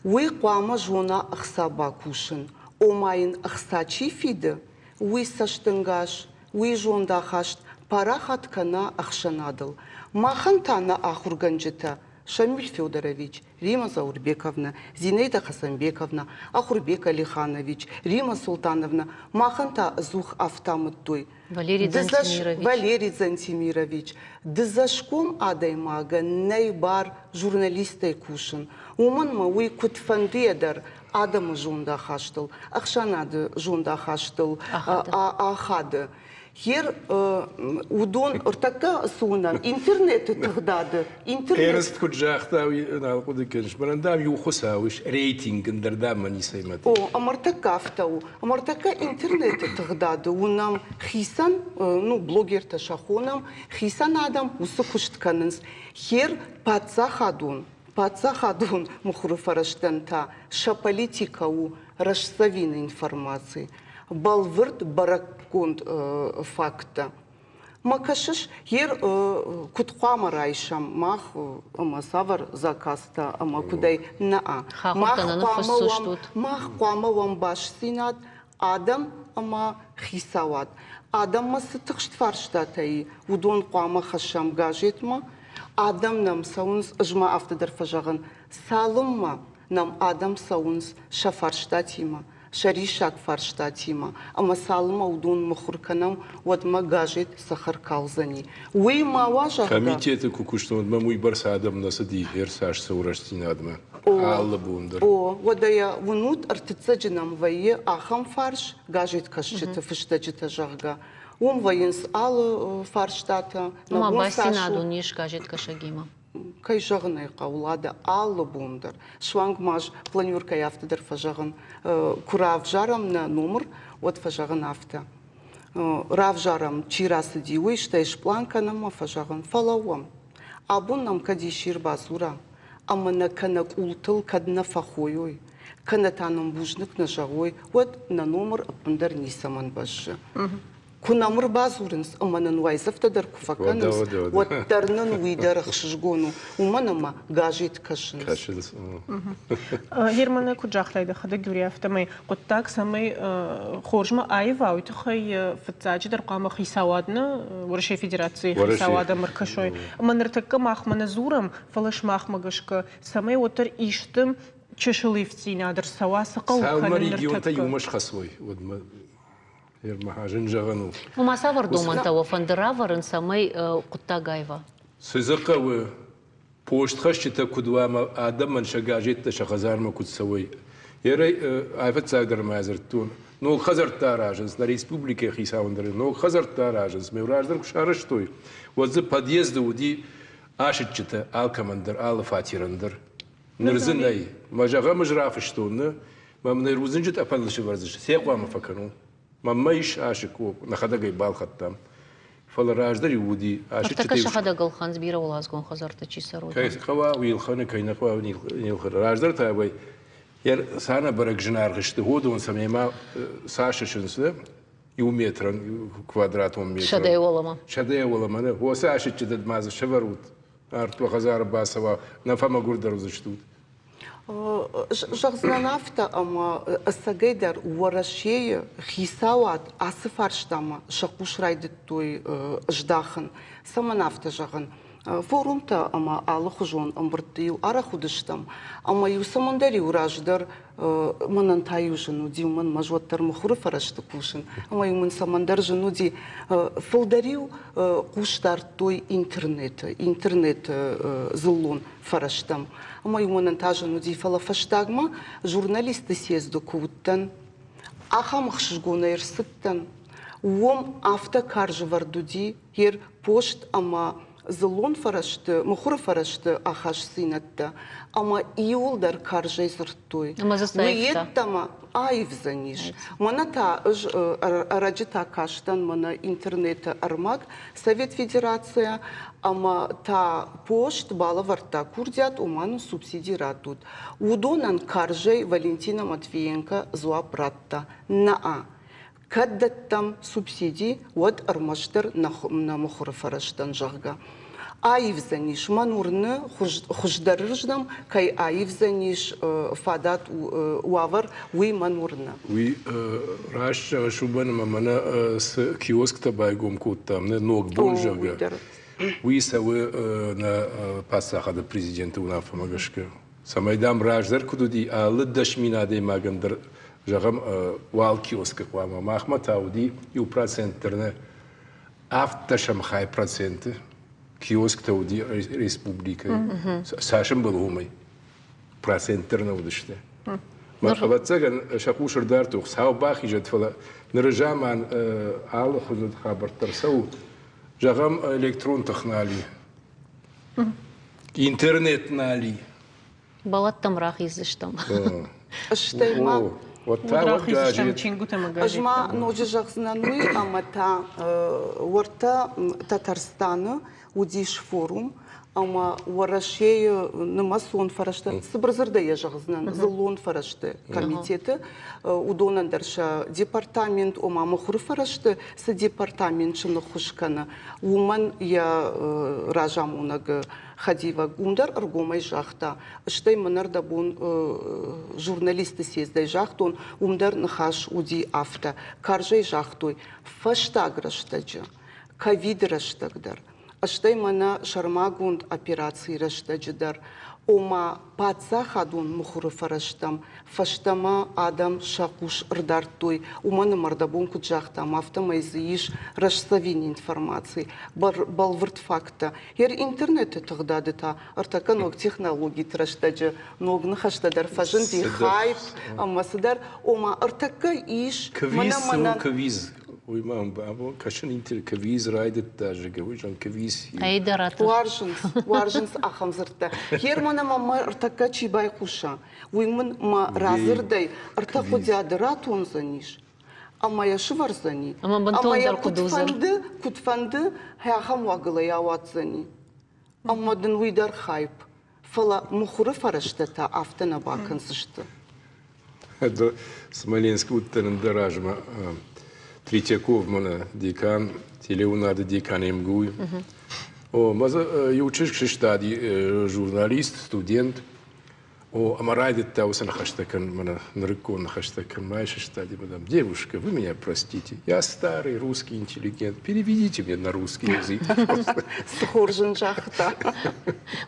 Уый хъуамӕ зона ӕхца бакусын, ома йын ӕхца чи фиды, уый цӕстӕнгас, уый зондахаст парахат кӕна ӕхсӕнадыл. Махӕн та нӕ ахуыргӕнджытӕ Шамиль Федорович, Рима Заурбековна, Зинаида Хасанбековна, Ахурбек Алиханович, Рима Султановна махӕн та ӕдзух афтӕ амыдтой. Валерий Дзантемирович. Валерий Дзантемирович, дыдзӕсгом адӕймагӕн нӕй бар журналистӕй кусын, уымӕн ма уый куыдфӕндыйӕ дӕр адӕмы зондахастыл, ӕхсӕнады зондахастыл ахады. Хер уыдон ӕртӕккӕ цы уынӕм интернеты тыгъдады интернет Эрст куыд загъта, уый нал хъуыды кӕныс. Мӕнӕн дам иу хуыцау ис, рейтинг ӕндӕр дам мӕ ницӕй мӕт. О, ӕмӕ ӕртӕккӕ афтӕ у. Ӕмӕ ӕртӕккӕ интернеты тыгъдады уынӕм хицӕн, ну, блогертӕ сӕ хонӕм, хицӕн адӕм уыцы куыст кӕнынц. Хер паддзахадон паддзахадон мыхуыры фӕрӕзтӕн та сӕ политикӕ у рӕстдзӕвин информаци, бӕлвырд бӕрӕггонд факттӕ. Ма кӕсыс, ер куыд хъуамӕ райсӕм мах ӕмӕ цавӕр заказтӕ ӕмӕ куыдӕй нӕ мах хъуамӕ уӕм, мах хъуамӕ уӕм бастдзинад адӕм ӕмӕ хицауад. Адӕммӕ цы тыхст фарстатӕ и, уыдон хъуамӕ хӕссӕм газетмӕ. Адӕм нӕм цӕуынц, ӕз ма афтӕ дӕр фӕзӕгъын, цалынмӕ нӕм адӕм цӕуынц сӕ фарстатимӕ, сӕ риссаг фарстатимӕ, ӕмӕ цалынмӕ уыдон мыхуыр кӕнӕм, уӕдмӕ газет цӕхӕр калдзӕни. Уый ма уа, зӕгъгӕ. Комитеты куы куыстон, уӕд мӕм уыйбӕрц адӕм нӕ цыди ӕрцас цӕуы рӕстдзинадмӕ алы бон дӕр. О, уӕдӕ йӕ уынут, ӕртыццӕджы нӕм вӕййы ахӕм фарс, газеткӕсджыты фыстӕджытӕ, зӕгъгӕ. Уым вӕййынц алы фарстатӕ. Ма бастдзинад уын ис газеткӕсӕгимӕ? Кӕй зӕгъын ӕй хъӕуы, Лада, алы бон дӕр, суанг ма планеркӕйы афтӕ дӕр фӕзӕгъын, куы равзарӕм нӕ номыр, уӕд фӕзӕгъын афтӕ. Равзарӕм, чи рацыди, уый, стӕй сплан кӕнӕм ӕмӕ фӕзӕгъын, фӕлӕууӕм. Абон нӕм кӕд исчи ӕрбадзура, ӕмӕ нӕ кӕнӕ къултыл кӕд нӕ фӕхойой, кӕнӕ та нын бузныг нӕ зӕгъой, уӕд нӕ номыр ӕппындӕр ницӕмӕн бӕззы. Куы нӕм ӕрбадзурынц ӕмӕ нын уайдзӕфтӕ дӕр куы фӕкӕнынц, уӕддӕр нын уый дӕр ӕхсызгон у, уымӕн ӕмӕ газет кӕсынц. Кӕсынц. Германы куыд загътай дӕхӕдӕг, Юрий, афтӕмӕй хъуыддаг цӕмӕй хорзмӕ аива, уый тыххӕй фыццаджыдӕр хъуамӕ хицауад нӕ Уӕрӕсейы Федерацийы хицауад ӕркӕсой. Ӕмӕ ныртӕккӕ махмӕ нӕ дзурӕм, фӕлӕ сымахмӕ гӕсгӕ, цӕмӕй уӕддӕр исты чысыл ивддзинад ӕрцӕуа, цы хъӕуы кӕнын регионтӕ иумӕ схӕцой, уӕдмӕ зын зӕгъӕн у. Ома цавӕр домӕнтӕ уӕ фӕнды равӕрын, цӕмӕй хъуыддаг аива? Цы дзы хъӕуы, постхӕсджытӕ куыд уа ӕмӕ адӕмӕн сӕ газеттӕ сӕ хӕдзармӕ куыд цӕуой. Ерӕй айфыццагдӕр ма дзырдтон. Ног хӕдзӕрттӕ аразынц, нӕ республикӕйы хицауӕн дӕр ног хӕдзӕрттӕ аразынц. Мӕ раздӕр куы сарӕзтой, уӕд дзы подъезды уыди асыччытӕ алкӕмӕн дӕр, алы фатерӕн дӕр. Ныр дзы нӕй. Мӕ зӕгъӕм, ӕз рафыстон, нӕ, мӕ мын рудзынджы тъӕпӕныл сӕвӕрдзысты, цы хъуамӕ фӕкӕнон? Мӕнмӕ ис асыкк, нӕхӕдӕг ӕй балхӕдтам. Фӕлӕ раздӕр-иу уыди асыччытӕ. Ныртӕккӕ сӕхӕдӕг ӕлхӕнынц бирӕуӕладзыгон хӕдзӕртты чи цӕры, уыдон. Кӕй хъӕуа, уый ӕлхӕны, кӕй нӕ хъӕуа, уый не лхӕны. Раздӕр та цанӕбӕрӕг зынаргъ сты, уыдон сӕм ӕмӕ цас ысынц, иу метрӕн, квадратон метрӕн. Сӕдӕйы уӕлӕмӕ. Сӕдӕйы уӕлӕмӕ. Нӕ, уыцы асыччытӕ ма дзы сӕвӕрут, арт уӕ хӕдзары бацӕуа, нӕ фӕмӕгуырдӕр уыдзыстут. Зӕгъдзынӕн афтӕ, ӕмӕ ӕцӕгӕйдӕр Уӕрӕсейы хицауад ацы фарстамӕ сӕ хъус райдыдтой здахын. Цӕмӕн афтӕ зӕгъын? Форумтӕ ӕмӕ алыхуызон ӕмбырдты-иу арӕх уыдыстӕм, ӕмӕ-иу цӕмӕндӕр-иу раздӕр мӕнӕн та-иу зын уыди, уымӕн ӕмӕ ӕз уӕддӕр мыхуыры фӕрӕзты кусын, ӕмӕ-иу мын цӕмӕндӕр зын уыди. Фылдӕр-иу хъус дардтой интернеты, интернеты дзыллон фӕрӕзтӕм. Ӕмӕ-иу мӕнӕн та зын уыди, фӕлӕ фӕстагмӕ журналистты съезды куы уыдтӕн, ахӕм ӕхсызгонӕй ӕрцыдтӕн. Уым афтӕ карз ӕвӕрд уыди йе пост ӕмӕ дзыллон фӕрӕзты, мыхуыры фӕрӕзты ахастдзинӕдтӕ, ӕмӕ иуылдӕр карзӕй дзырдтой. Уый йеддӕмӕ аивдзӕнис. Мӕнӕ та ӕз ӕрӕджы та кастӕн мӕнӕ интернеты ӕрмӕг Совет Федерацийӕ ӕмӕ та пост балӕвӕрдта курдиат, ома нын субсиди раттут. Уыдонӕн карзӕй Валентина Матвиенко дзуапп радта: Нӕ, кӕд дӕттӕм субсиди, уӕд ӕрмӕстдӕр нӕ мыхуыры фӕрӕзтӕн, зӕгъгӕ. Аивдзӕнис, мӕн уырны, хуыздӕрырдӕм кӕй аивдзӕнис фадат уавӕр, уый мӕн уырны. Уый раст зӕгъыс, уымӕн ӕмӕ мӕнӕ цы киосктӕ байгом кодтам, нӕ ног бон, зӕгъгӕ, уый цӕуы нӕ паддзахады президенты уынаффӕмӕ гӕсгӕ. Цӕмӕй, дам, раздӕр куыд уыди, алы 10 000 адӕймагӕн дӕр, зӕгъӕм, уал киоскы хъуамӕ. Махмӕ та уыди 1% дӕр нӕ, ӕвддӕсӕм хай проценты киосктӕ уыди республикӕйы. Цас ӕмбӕлы уымӕй? Процент дӕр нӕ уыдысты. Мӕ ӕвӕццӕгӕн, сӕ хъус ӕрдардтой, Хуыцау бахизӕд, фӕлӕ ныры заман алы хуызы хабӕрттӕ рцӕуы. Зӕгъӕм, электрон тых нал и. Интернет нал и. Балӕттӕм рахиздзыстӕм. Стӕй ма рахиздзыстӕм чингуытӕ ӕмӕ Ӕз ма ноджы зӕгъдзынӕн уый, ӕмӕ та уӕртӕ Татарстаны уыдис форум, ӕмӕ Уӕрӕсейы нымӕцон фӕрӕзтӕ, цыбыр дзырдӕй йӕ зӕгъдзынӕн, дзыллон фӕрӕзты комитеты, уыдонӕн дӕр сӕ департамент, ома мыхуыры фӕрӕзты цы департамент сын ӕххуыс кӕны, уымӕн йӕ разамонӕг хӕдивӕг уым дӕр ӕргомӕй загъта, стӕй мын ӕрдӕбон журналистты съездӕй загътон, уым дӕр ныхас уыди афтӕ. Карзӕй загътой, фӕстаг рӕстӕджы, ковиды рӕстӕг дӕр, стӕй мӕнӕ сӕрмагонд операцийы рӕстӕджы дӕр, ома паддзахадон мыхуыры фӕрӕзтӕм фӕстӕмӕ адӕм сӕ хъус ӕрдардтой, уымӕн ӕмӕ ӕрдӕбон куыд загътам, афтӕмӕй дзы ис рӕстдзӕвин информаци, бӕлвырд факттӕ. Йе интернеты тыгъдады та ӕртӕккӕ ног технологиты рӕстӕджы ног ныхӕстӕ дӕр фӕзынди, хайп ӕмӕ цыдӕр. Ома ӕртӕккӕ ис Квиз цы у квиз? Уый ма абон кӕсын интернет квиз райдыдта, зӕгъгӕ, уый зӕгъын квиз. Уарзынц, уарзынц ахӕм дзырдтӕ. Герман ӕмӕ мӕ ӕртӕккӕ чи байхъуса, уый мын мӕ радзырдӕй ӕртӕ хъуыдиады ратондзӕнис ӕмӕ йӕ сывӕрдзӕни. Ӕмӕ йӕ куыд фӕнды, куыд фӕнды, ахӕм уагыл ӕй ауадздзӕни. Ӕмӕ дын уый дӕр хайп. Фӕлӕ мыхуыры фӕрӕзтӕ та афтӕ нӕ бакӕндзысты. Смоленскы уыдтӕн ӕндӕр азмӕ Третьяков мӕнӕ декан, телеуынады декан МГУ. О, мӕ дзы иу чызг сыстади, журналист, студент. О, ӕмӕ райдыдта уыцы ныхӕстӕ кӕнын, мӕнӕ нырыккон ныхӕстӕ кӕнын. Сыстади, мадам, девушка, вы меня простите, я старый русский интеллигент, переведите мне на русский язык. Цы хорз ын загъта.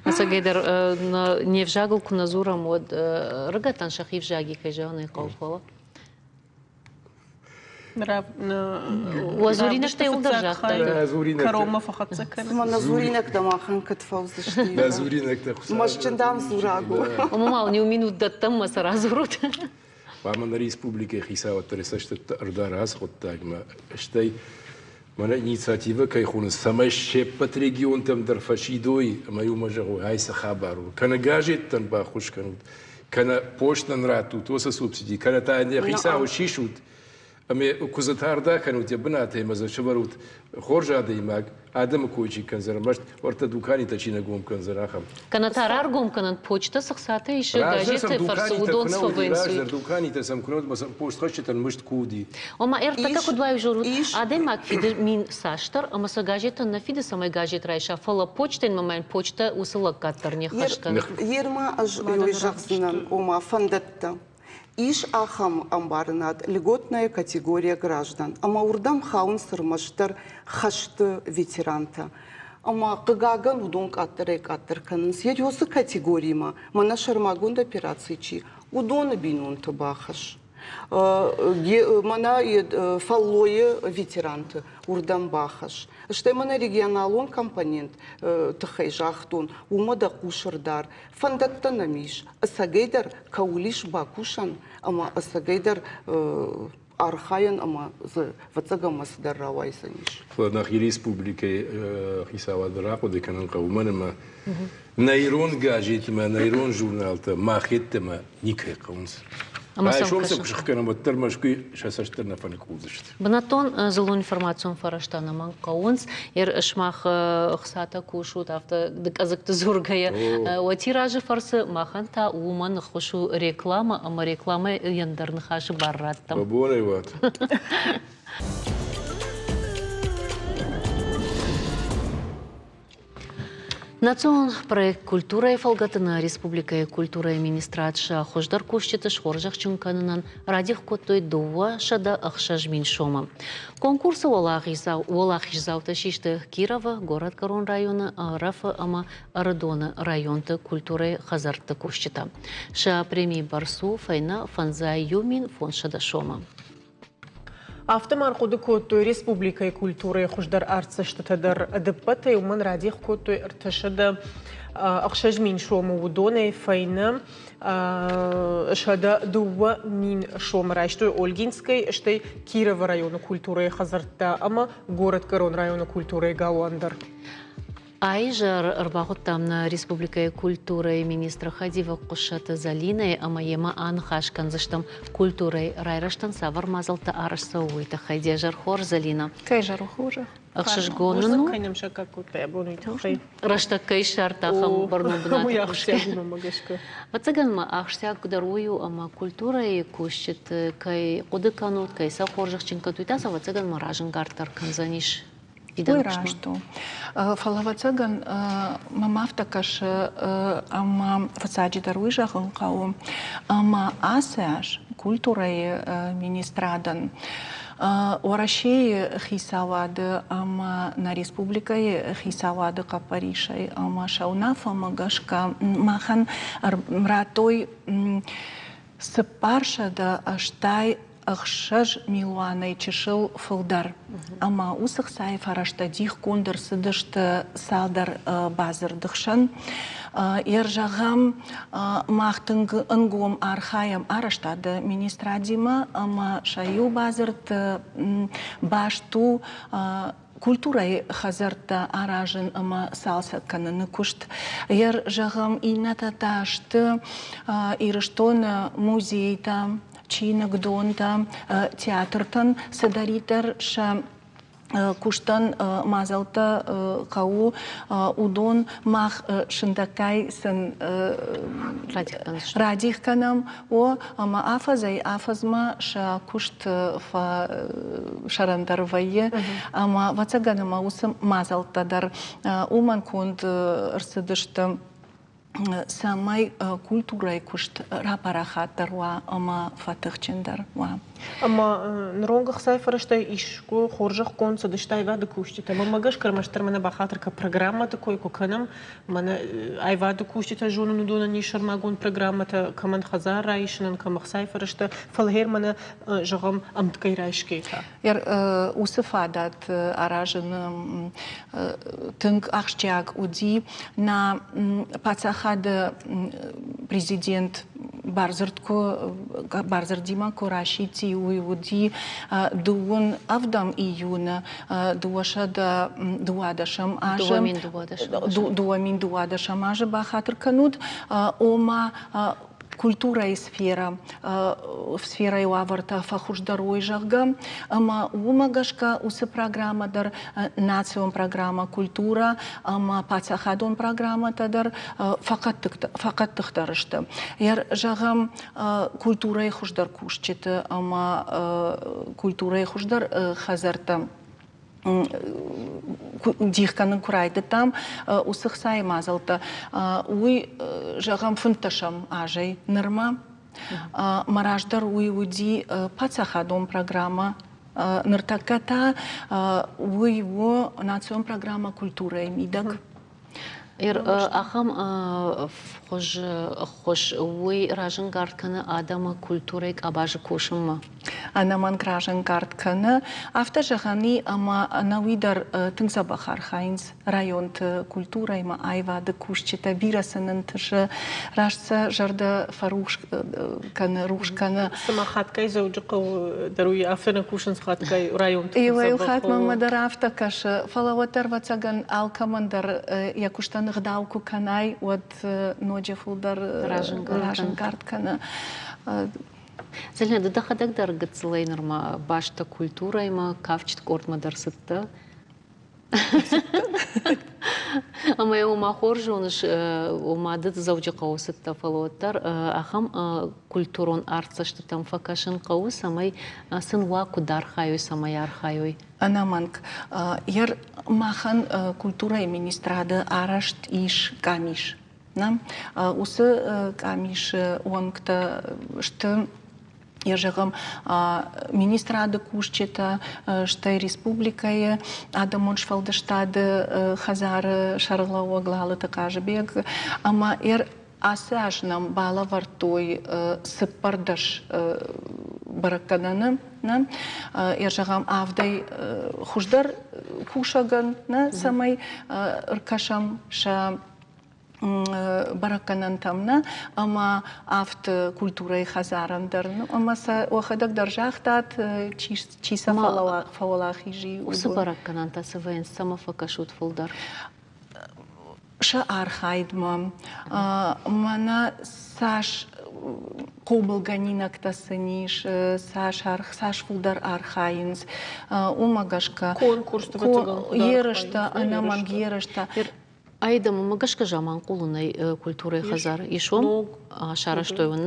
Ӕцӕгӕйдӕр не взагыл куы нӕ дзурӕм, уӕд рыгӕттӕн сӕхи взаги кӕй зӕгъын ӕй хъӕуы, фӕлӕ Уӕ дзуринӕгтӕ иуылдӕр загътай. Кӕронмӕ фӕхӕццӕ кӕнын. Мӕ дзуринӕгтӕ махӕн кӕд фӕуыдзысты? Дӕ дзуринӕгтӕ Мӕстджын дам дзураг у. Ома ма иу минут дӕттӕм мӕ сӕ радзурут. Хъуамӕ нӕ республикӕйы хицауад дӕр цӕстытӕ ӕрдара ацы хъуыддагмӕ, стӕй мӕнӕ инициативӕ кӕй хонынц, цӕмӕй се ппӕт регионтӕм дӕр фӕсидой ӕмӕ иумӕ зӕгъой, ай цы хабар у. Кӕнӕ газеттӕн баххуыс кӕнут, кӕнӕ постӕн раттут уыцы субсиди, кӕнӕ та йӕ хицауы сисут ӕмӕ куы дзы тарда кӕнут йӕ бынатӕй ӕмӕ дзы сӕвӕрут хорз адӕймаг, адӕмы кой чи кӕндзӕн, ӕрмӕст уӕртӕ дуканитӕ чи нӕ гом кӕндзӕн, ахӕм. Кӕнӕ та раргом кӕнӕнт почтӕ цы хцатӕ исы газеты фӕрцы, уыдон сфӕвӕйынц. Раздӕр дуканитӕ сӕм куы нӕ уыд, ӕмӕ сӕм постхӕсджытӕн мызд куы уыди. Ома ӕртӕккӕ куыд уайзорут, адӕймаг фиды мин цасдӕр, ӕмӕ сӕ газетӕн нӕ фиды, цӕмӕй газет райса, фӕлӕ почтӕн мӕ почтӕ уыцы лӕггад дӕр не ххӕст кӕны. Ерма ӕз зӕгъдзынӕн, ома фӕндӕттӕ. Ис ахӕм ӕмбарынад льготная категория граждан, ӕмӕ уырдӕм хауынц ӕрмӕстдӕр хӕсты ветерантӕ. Ӕмӕ, хъыгагӕн, уыдон къаддӕрӕй-къаддӕр кӕнынц. Йӕ уыцы категоримӕ мӕнӕ сӕрмагонд операци чи, уыдоны бинонты бахӕс. Мӕнӕ фӕллойы ветеранты уырдӕм бахӕс. Стӕй мӕнӕ регионалон компонент тыххӕй загътон, уымӕ дӕ хъус ӕрдар. Фӕндӕттӕ нӕм ис, ӕцӕгӕйдӕр кӕуыл ис бакусӕн ӕмӕ ӕцӕгӕйдӕр архайӕн ӕмӕ дзы ӕвӕццӕгӕн ма цыдӕр рауайдзӕнис. Фӕлӕ нӕхи республикӕйы хицауады рахъуыды кӕнын хъӕуы, уымӕн ӕмӕ нӕ ирон газетмӕ, нӕ ирон журналтӕ мах йеддӕмӕ никӕй хъӕуынц. Райсом сӕ куы сыхгӕнӕм, уӕддӕр Мӕскуыйы сӕ цӕст дӕр нӕ фӕныкъулдзысты. Бынӕттон дзыллон информацион фӕрӕзтӕ нӕмӕнг хъӕуынц. Сымах ӕхцатӕ кусут, афтӕ дыкъӕдзыгты дзургӕйӕ. Уӕ тиражы фӕрцы махӕн та уымӕн ӕххуыс у рекламӕ ӕмӕ рекламӕйӕн дӕр ныхасы бар раттӕм. Бонӕй уат. Национ проект «Культурӕйы» фӕлгӕты нӕ республикӕйы культурӕйы министрад сӕ хуыздӕр кусджыты схорзӕхджын кӕнынӕн радих кодтой 206 мин сомы. Конкурсы уӕлахиздзаутӕ систы Кировы, Горӕтгӕрон районы, Ӕрӕфы ӕмӕ Ӕрыдоны районты культурӕйы хӕдзӕртты кусджытӕ. Сӕ премийы бӕрц у фӕйнӕ 5 500 сомы. Афтӕ ма ӕрхъуыды кодтой республикӕйы культурӕйы хуыздӕр артдзӕстытӕ дӕр. Ӕдӕппӕтӕй уымӕн радих кодтой 306 000 сомы, уыдонӕй фӕйнӕ 102 000 сомы райстой Ольгинскӕй, стӕй Кировы районы культурӕйы хӕдзӕрттӕ ӕмӕ Горӕтгӕрон районы культурӕйы галуан дӕр. Аизӕр ӕрбахуыдтам нӕ республикӕйы культурӕйы министры хӕдивӕг Хъуыссӕты Зӕлинӕйы ӕмӕ йемӕ аныхас кӕндзыстӕм культурӕйы райрӕзтӕн цавӕр мадзӕлттӕ арӕзт цӕуы, уый тыххӕй. Де зӕр хорз, Зӕлинӕ. Кӕй зӕр хорз. Ӕхсызгон нын у. Кӕнӕм саккаг кодта абон уый тыххӕй. Рӕстӕг кӕй ссардта ахӕм бӕрнон бынаты кусгӕ. Ӕвӕццӕгӕн ма ахсджиаг дӕр уый у, ӕмӕ культурӕйы кусджыты кӕй хъуыды кӕнут, кӕй сӕ хорзӕхджын кӕнут, уый та сӕ ӕвӕццӕгӕн ма разӕнгарддӕр кӕндзӕнис. Уый раст у. Фӕлӕ, ӕвӕццӕгӕн, мӕм афтӕ кӕсы, ӕмӕ фыццаджыдӕр уый зӕгъын хъӕуы, ӕмӕ ацы аз культурӕйы министрадӕн Уӕрӕсейы хицауады ӕмӕ нӕ республикӕйы хицауады хъӕппӕрисӕй ӕмӕ сӕ уынаффӕмӕ гӕсгӕ махӕн радтой 486 милуанӕй чысыл фылдӕр. Ӕмӕ уыцы хцайы фӕрӕзтӕ дихгонд ӕрцыдысты цалдӕр бадзырды хсӕн. Йӕ зӕгъӕм, мах тынг ӕнгом архайӕм арӕзтады министрадимӕ ӕмӕ сӕ иу бадзырд баст у культурӕйы хӕдзӕрттӕ аразын ӕмӕ цалцӕг кӕныны куыст. Йӕ зӕгъӕм, иннӕтӕ та сты Ирыстоны музейтӕ, чиныгдонтӕ, театртӕн цыдӕриддӕр сӕ куыстӕн мадзӕлттӕ хъӕуы, уыдон мах сындӕггай сын радих кӕнӕм. О, ӕмӕ афӕдзӕй-афӕдзмӕ сӕ куыст сӕрӕндӕр вӕййы, ӕмӕ ӕвӕццӕгӕн ӕмӕ уыцы мадзӕлттӕ дӕр уымӕн конд ӕрцыдысты, цӕмӕй культурӕйы куыст рапарахатдӕр уа ӕмӕ фӕтыхджындӕр уа. Ӕмӕ ныронг ӕхцайы фӕрӕзтӕй искуы хорзӕхгонд цыдысты аивады кусджытӕ. Мӕнмӕ гӕсгӕ ӕрмӕстдӕр мӕнӕ бахатыр кӕн, программӕты кой куы кӕнӕм, мӕнӕ аивады кусджытӕ зонын, уыдонӕн ис сӕрмагонд программӕтӕ, кӕмӕн хӕдзар райсынӕн, кӕм ӕхцайы фӕрӕзтӕ, фӕлӕ гъер мӕнӕ, зӕгъӕм, ӕмткӕй райсгӕйӕ та. Уыцы фадат аразын тынг ахсджиаг уыди. Нӕ паддзахады президент. бардзырд куы бардзырдимӕ куы расидти, уый уыди дыууын ӕвдӕм июны 212-ӕм азы 2012 азы бахатыр кӕнут, ома культурӕйы сферӕ, сферӕйы уавӕртӕ фӕхуыздӕр уой, зӕгъгӕ, ӕмӕ уымӕ гӕсгӕ уыцы программӕ дӕр, национ программӕ культурӕ ӕмӕ паддзахадон программӕтӕ дӕр фӕхъӕддыхдӕр сты. Зӕгъӕм, культурӕйы хуыздӕр кусджыты ӕмӕ культурӕйы хуыздӕр хӕдзӕрттӕ дих кӕнын куы райдыдтам, уыцы хцайы мадзӕлттӕ, уый, зӕгъӕм, фынддӕсӕм азӕй нырмӕ. Мӕ раздӕр уый уыди паддзахадон программӕ, ныртӕккӕ та уый у национ программӕ культурӕйы мидӕг. Ахӕм хуыз ӕххуыс уый разӕнгард кӕны адӕмы культурӕйы къабазы кусынмӕ? Ӕнӕмӕнг разӕнгард кӕны. Афтӕ зӕгъӕн и, ӕмӕ ӕнӕуи дӕр тынг дзӕбӕх архайынц районты культурӕимӕ аивады кусджытӕ, бирӕ сын ӕнтысы, раст сӕ зӕрдӕ фӕрухс кӕны, рухс кӕны. Цыма хатгай Дзӕуджыхъӕуы дӕр уый афтӕ нӕ кусынц хатгай районты. Иуӕй-иу хатт мӕнмӕ дӕр афтӕ кӕсы, фӕлӕ уӕддӕр, ӕвӕццӕгӕн, алкӕмӕн дӕр йӕ куыстӕн ӕгъдау куы кӕнай, уӕд ноджы фылдӕр разӕнгард кӕны. Зӕлинӕ, ды дӕхӕдӕг дӕр гыццылӕй нырма баст культурӕимӕ, кафджыты къордмӕ дӕр цыдтӕ. Ӕмӕ ома хорз зоныс, ома ды Дзӕуджыхъӕуы цыдтӕ, фӕлӕ уӕддӕр ахӕм культурон артдзӕстытӕм фӕкӕсын хъӕуы, цӕмӕй сын уа куыд архайой, цӕмӕй архайой. Ӕнӕмӕнг. Махӕн культурӕйы министрады арӕзт ис къамис. Уыцы къамисы уӕнгтӕ сты йӕ зӕгъӕм, министрады кусджытӕ, стӕй республикӕйы адӕмон сфӕлдыстады хӕдзары сӕргълӕууӕг Лалыты Хъазыбег ӕмӕ ацы аз нӕм балӕвӕрдтой 14 бӕрӕггӕнӕны. Йӕ зӕгъӕм, авдӕй хуыздӕр кусӕгӕн, цӕмӕй ӕркӕсӕм сӕ бӕрӕггӕнӕнтӕм нӕ ӕмӕ афтӕ культурӕйы хӕдзарӕн дӕр ӕмӕ сӕ уӕхӕдӕг дӕр загътат, чи сӕ фӕуӕлахиз и. Уыцы бӕрӕггӕнӕнтӕ цы вӕййынц, цӕмӕ фӕкӕсут фылдӕр? Сӕ архайдмӕ. Мӕнӕ цас хъомылгӕнинӕгтӕ сын ис, цас, цас фылдӕр архайынц, уымӕ гӕсгӕ. Конкурсты ерыстӕ, ӕнӕмӕнг ерыстӕ. Айдӕммӕ гӕсгӕ Заманхъулы нӕй культурӕйы хӕдзар. Ис уым сарӕзтой уын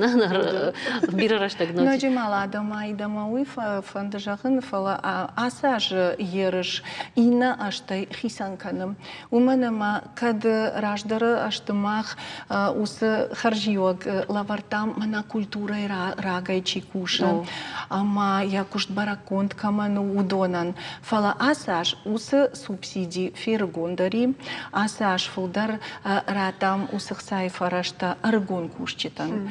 бирӕ рӕстӕг нӕ. Ноджы ма адӕм айдӕмӕ уый фӕнды зӕгъын, фӕлӕ ацы азы ерыс иннӕ азтӕй хицӕн кӕны. Уымӕн ӕмӕ кӕд раздӕры азты мах уыцы хӕрзиуӕг лӕвӕрдтам мӕнӕ культурӕйы рагӕй чи кусы ӕмӕ йӕ куыст бӕрӕггонд кӕмӕн у, уыдонӕн. Фӕлӕ ацы аз уыцы субсиди ферыгондӕр и. Ацы аз фылдӕр радтам уыцы хцайы фӕрӕзтӕ ӕрыгон кусджытӕн.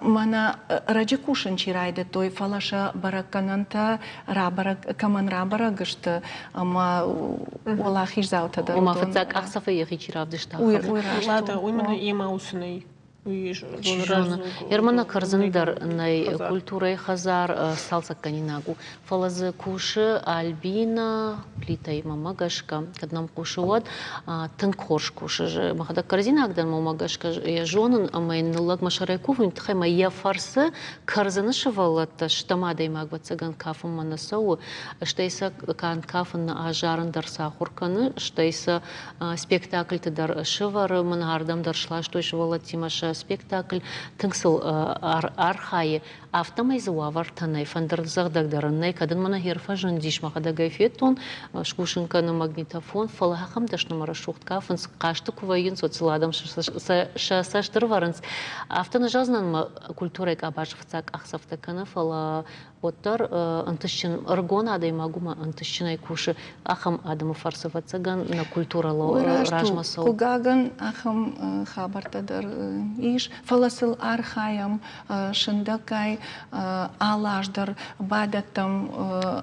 Мӕнӕ ӕрӕджы кусын чи райдыдтой, фӕлӕ сӕ бӕрӕггӕнӕнтӕ рабӕрӕг, кӕмӕн рабӕрӕг сты ӕмӕ уӕлахиздзаутӕ дӕр. Ома фыццаг къахдзӕфӕй йӕхи чи равдыста. Уый раст. Лада, уый мын йемӕ уыцы нӕй. Ермана кӕрдзын дӕр нӕй культурӕйы хӕдзар цалцӕггӕнинаг у, фӕлӕ дзы кусы Альбина Плитӕимӕ мӕ гӕсгӕ, кӕд нӕм хъусы, уӕд тынг хорз кусы. Мӕхӕдӕг кӕрдзинаг дӕн, мӕ гӕсгӕ йӕ зонын ӕмӕ йын ныллӕг мӕ сӕрӕй кувын, тыххӕй мӕ йӕ фӕрцы кӕрдзыны сывӕллӕттӕ стӕм адӕймаг ӕвӕццӕгӕн кафынмӕ нӕ цӕуы, стӕй сӕ канд кафын нӕ азарын дӕр сӕ ахуыр кӕны, стӕй сӕ спектакльты дӕр сӕвӕры, мын ардӕм дӕр сластой сывӕллӕттимӕ сӕ спектакль, тынг сыл архайы, афтӕмӕй дзы уавӕртӕ нӕй, фӕндырдзӕгъдӕг дӕр ын нӕй, кӕд ын мӕнӕ хер фӕзындис, мӕхӕдӕг ӕй федтон, скусын кӕны магнитофон, фӕлӕ ахӕм дӕснымӕ рӕсугъд кафынц, хъазты куы вӕййынц, уӕд сыл адӕм сӕ цӕст ӕрывӕрынц. Афтӕ нӕ зӕгъдзынӕн, мӕ культурӕйы къабазы фыццаг къахдзӕфтӕ кӕны, фӕлӕ уӕддӕр ӕнтыстджын ӕрыгон адӕймаг уымӕ ӕнтыстджынӕй кусы, ахӕм адӕмы фӕрцы, ӕвӕццӕгӕн, нӕ культурӕ размӕ цӕуы. Хъыгагӕн, ахӕм хабӕрттӕ дӕр ис, фӕлӕ сыл архайӕм сындӕггай, алы аз дӕр бадӕттӕм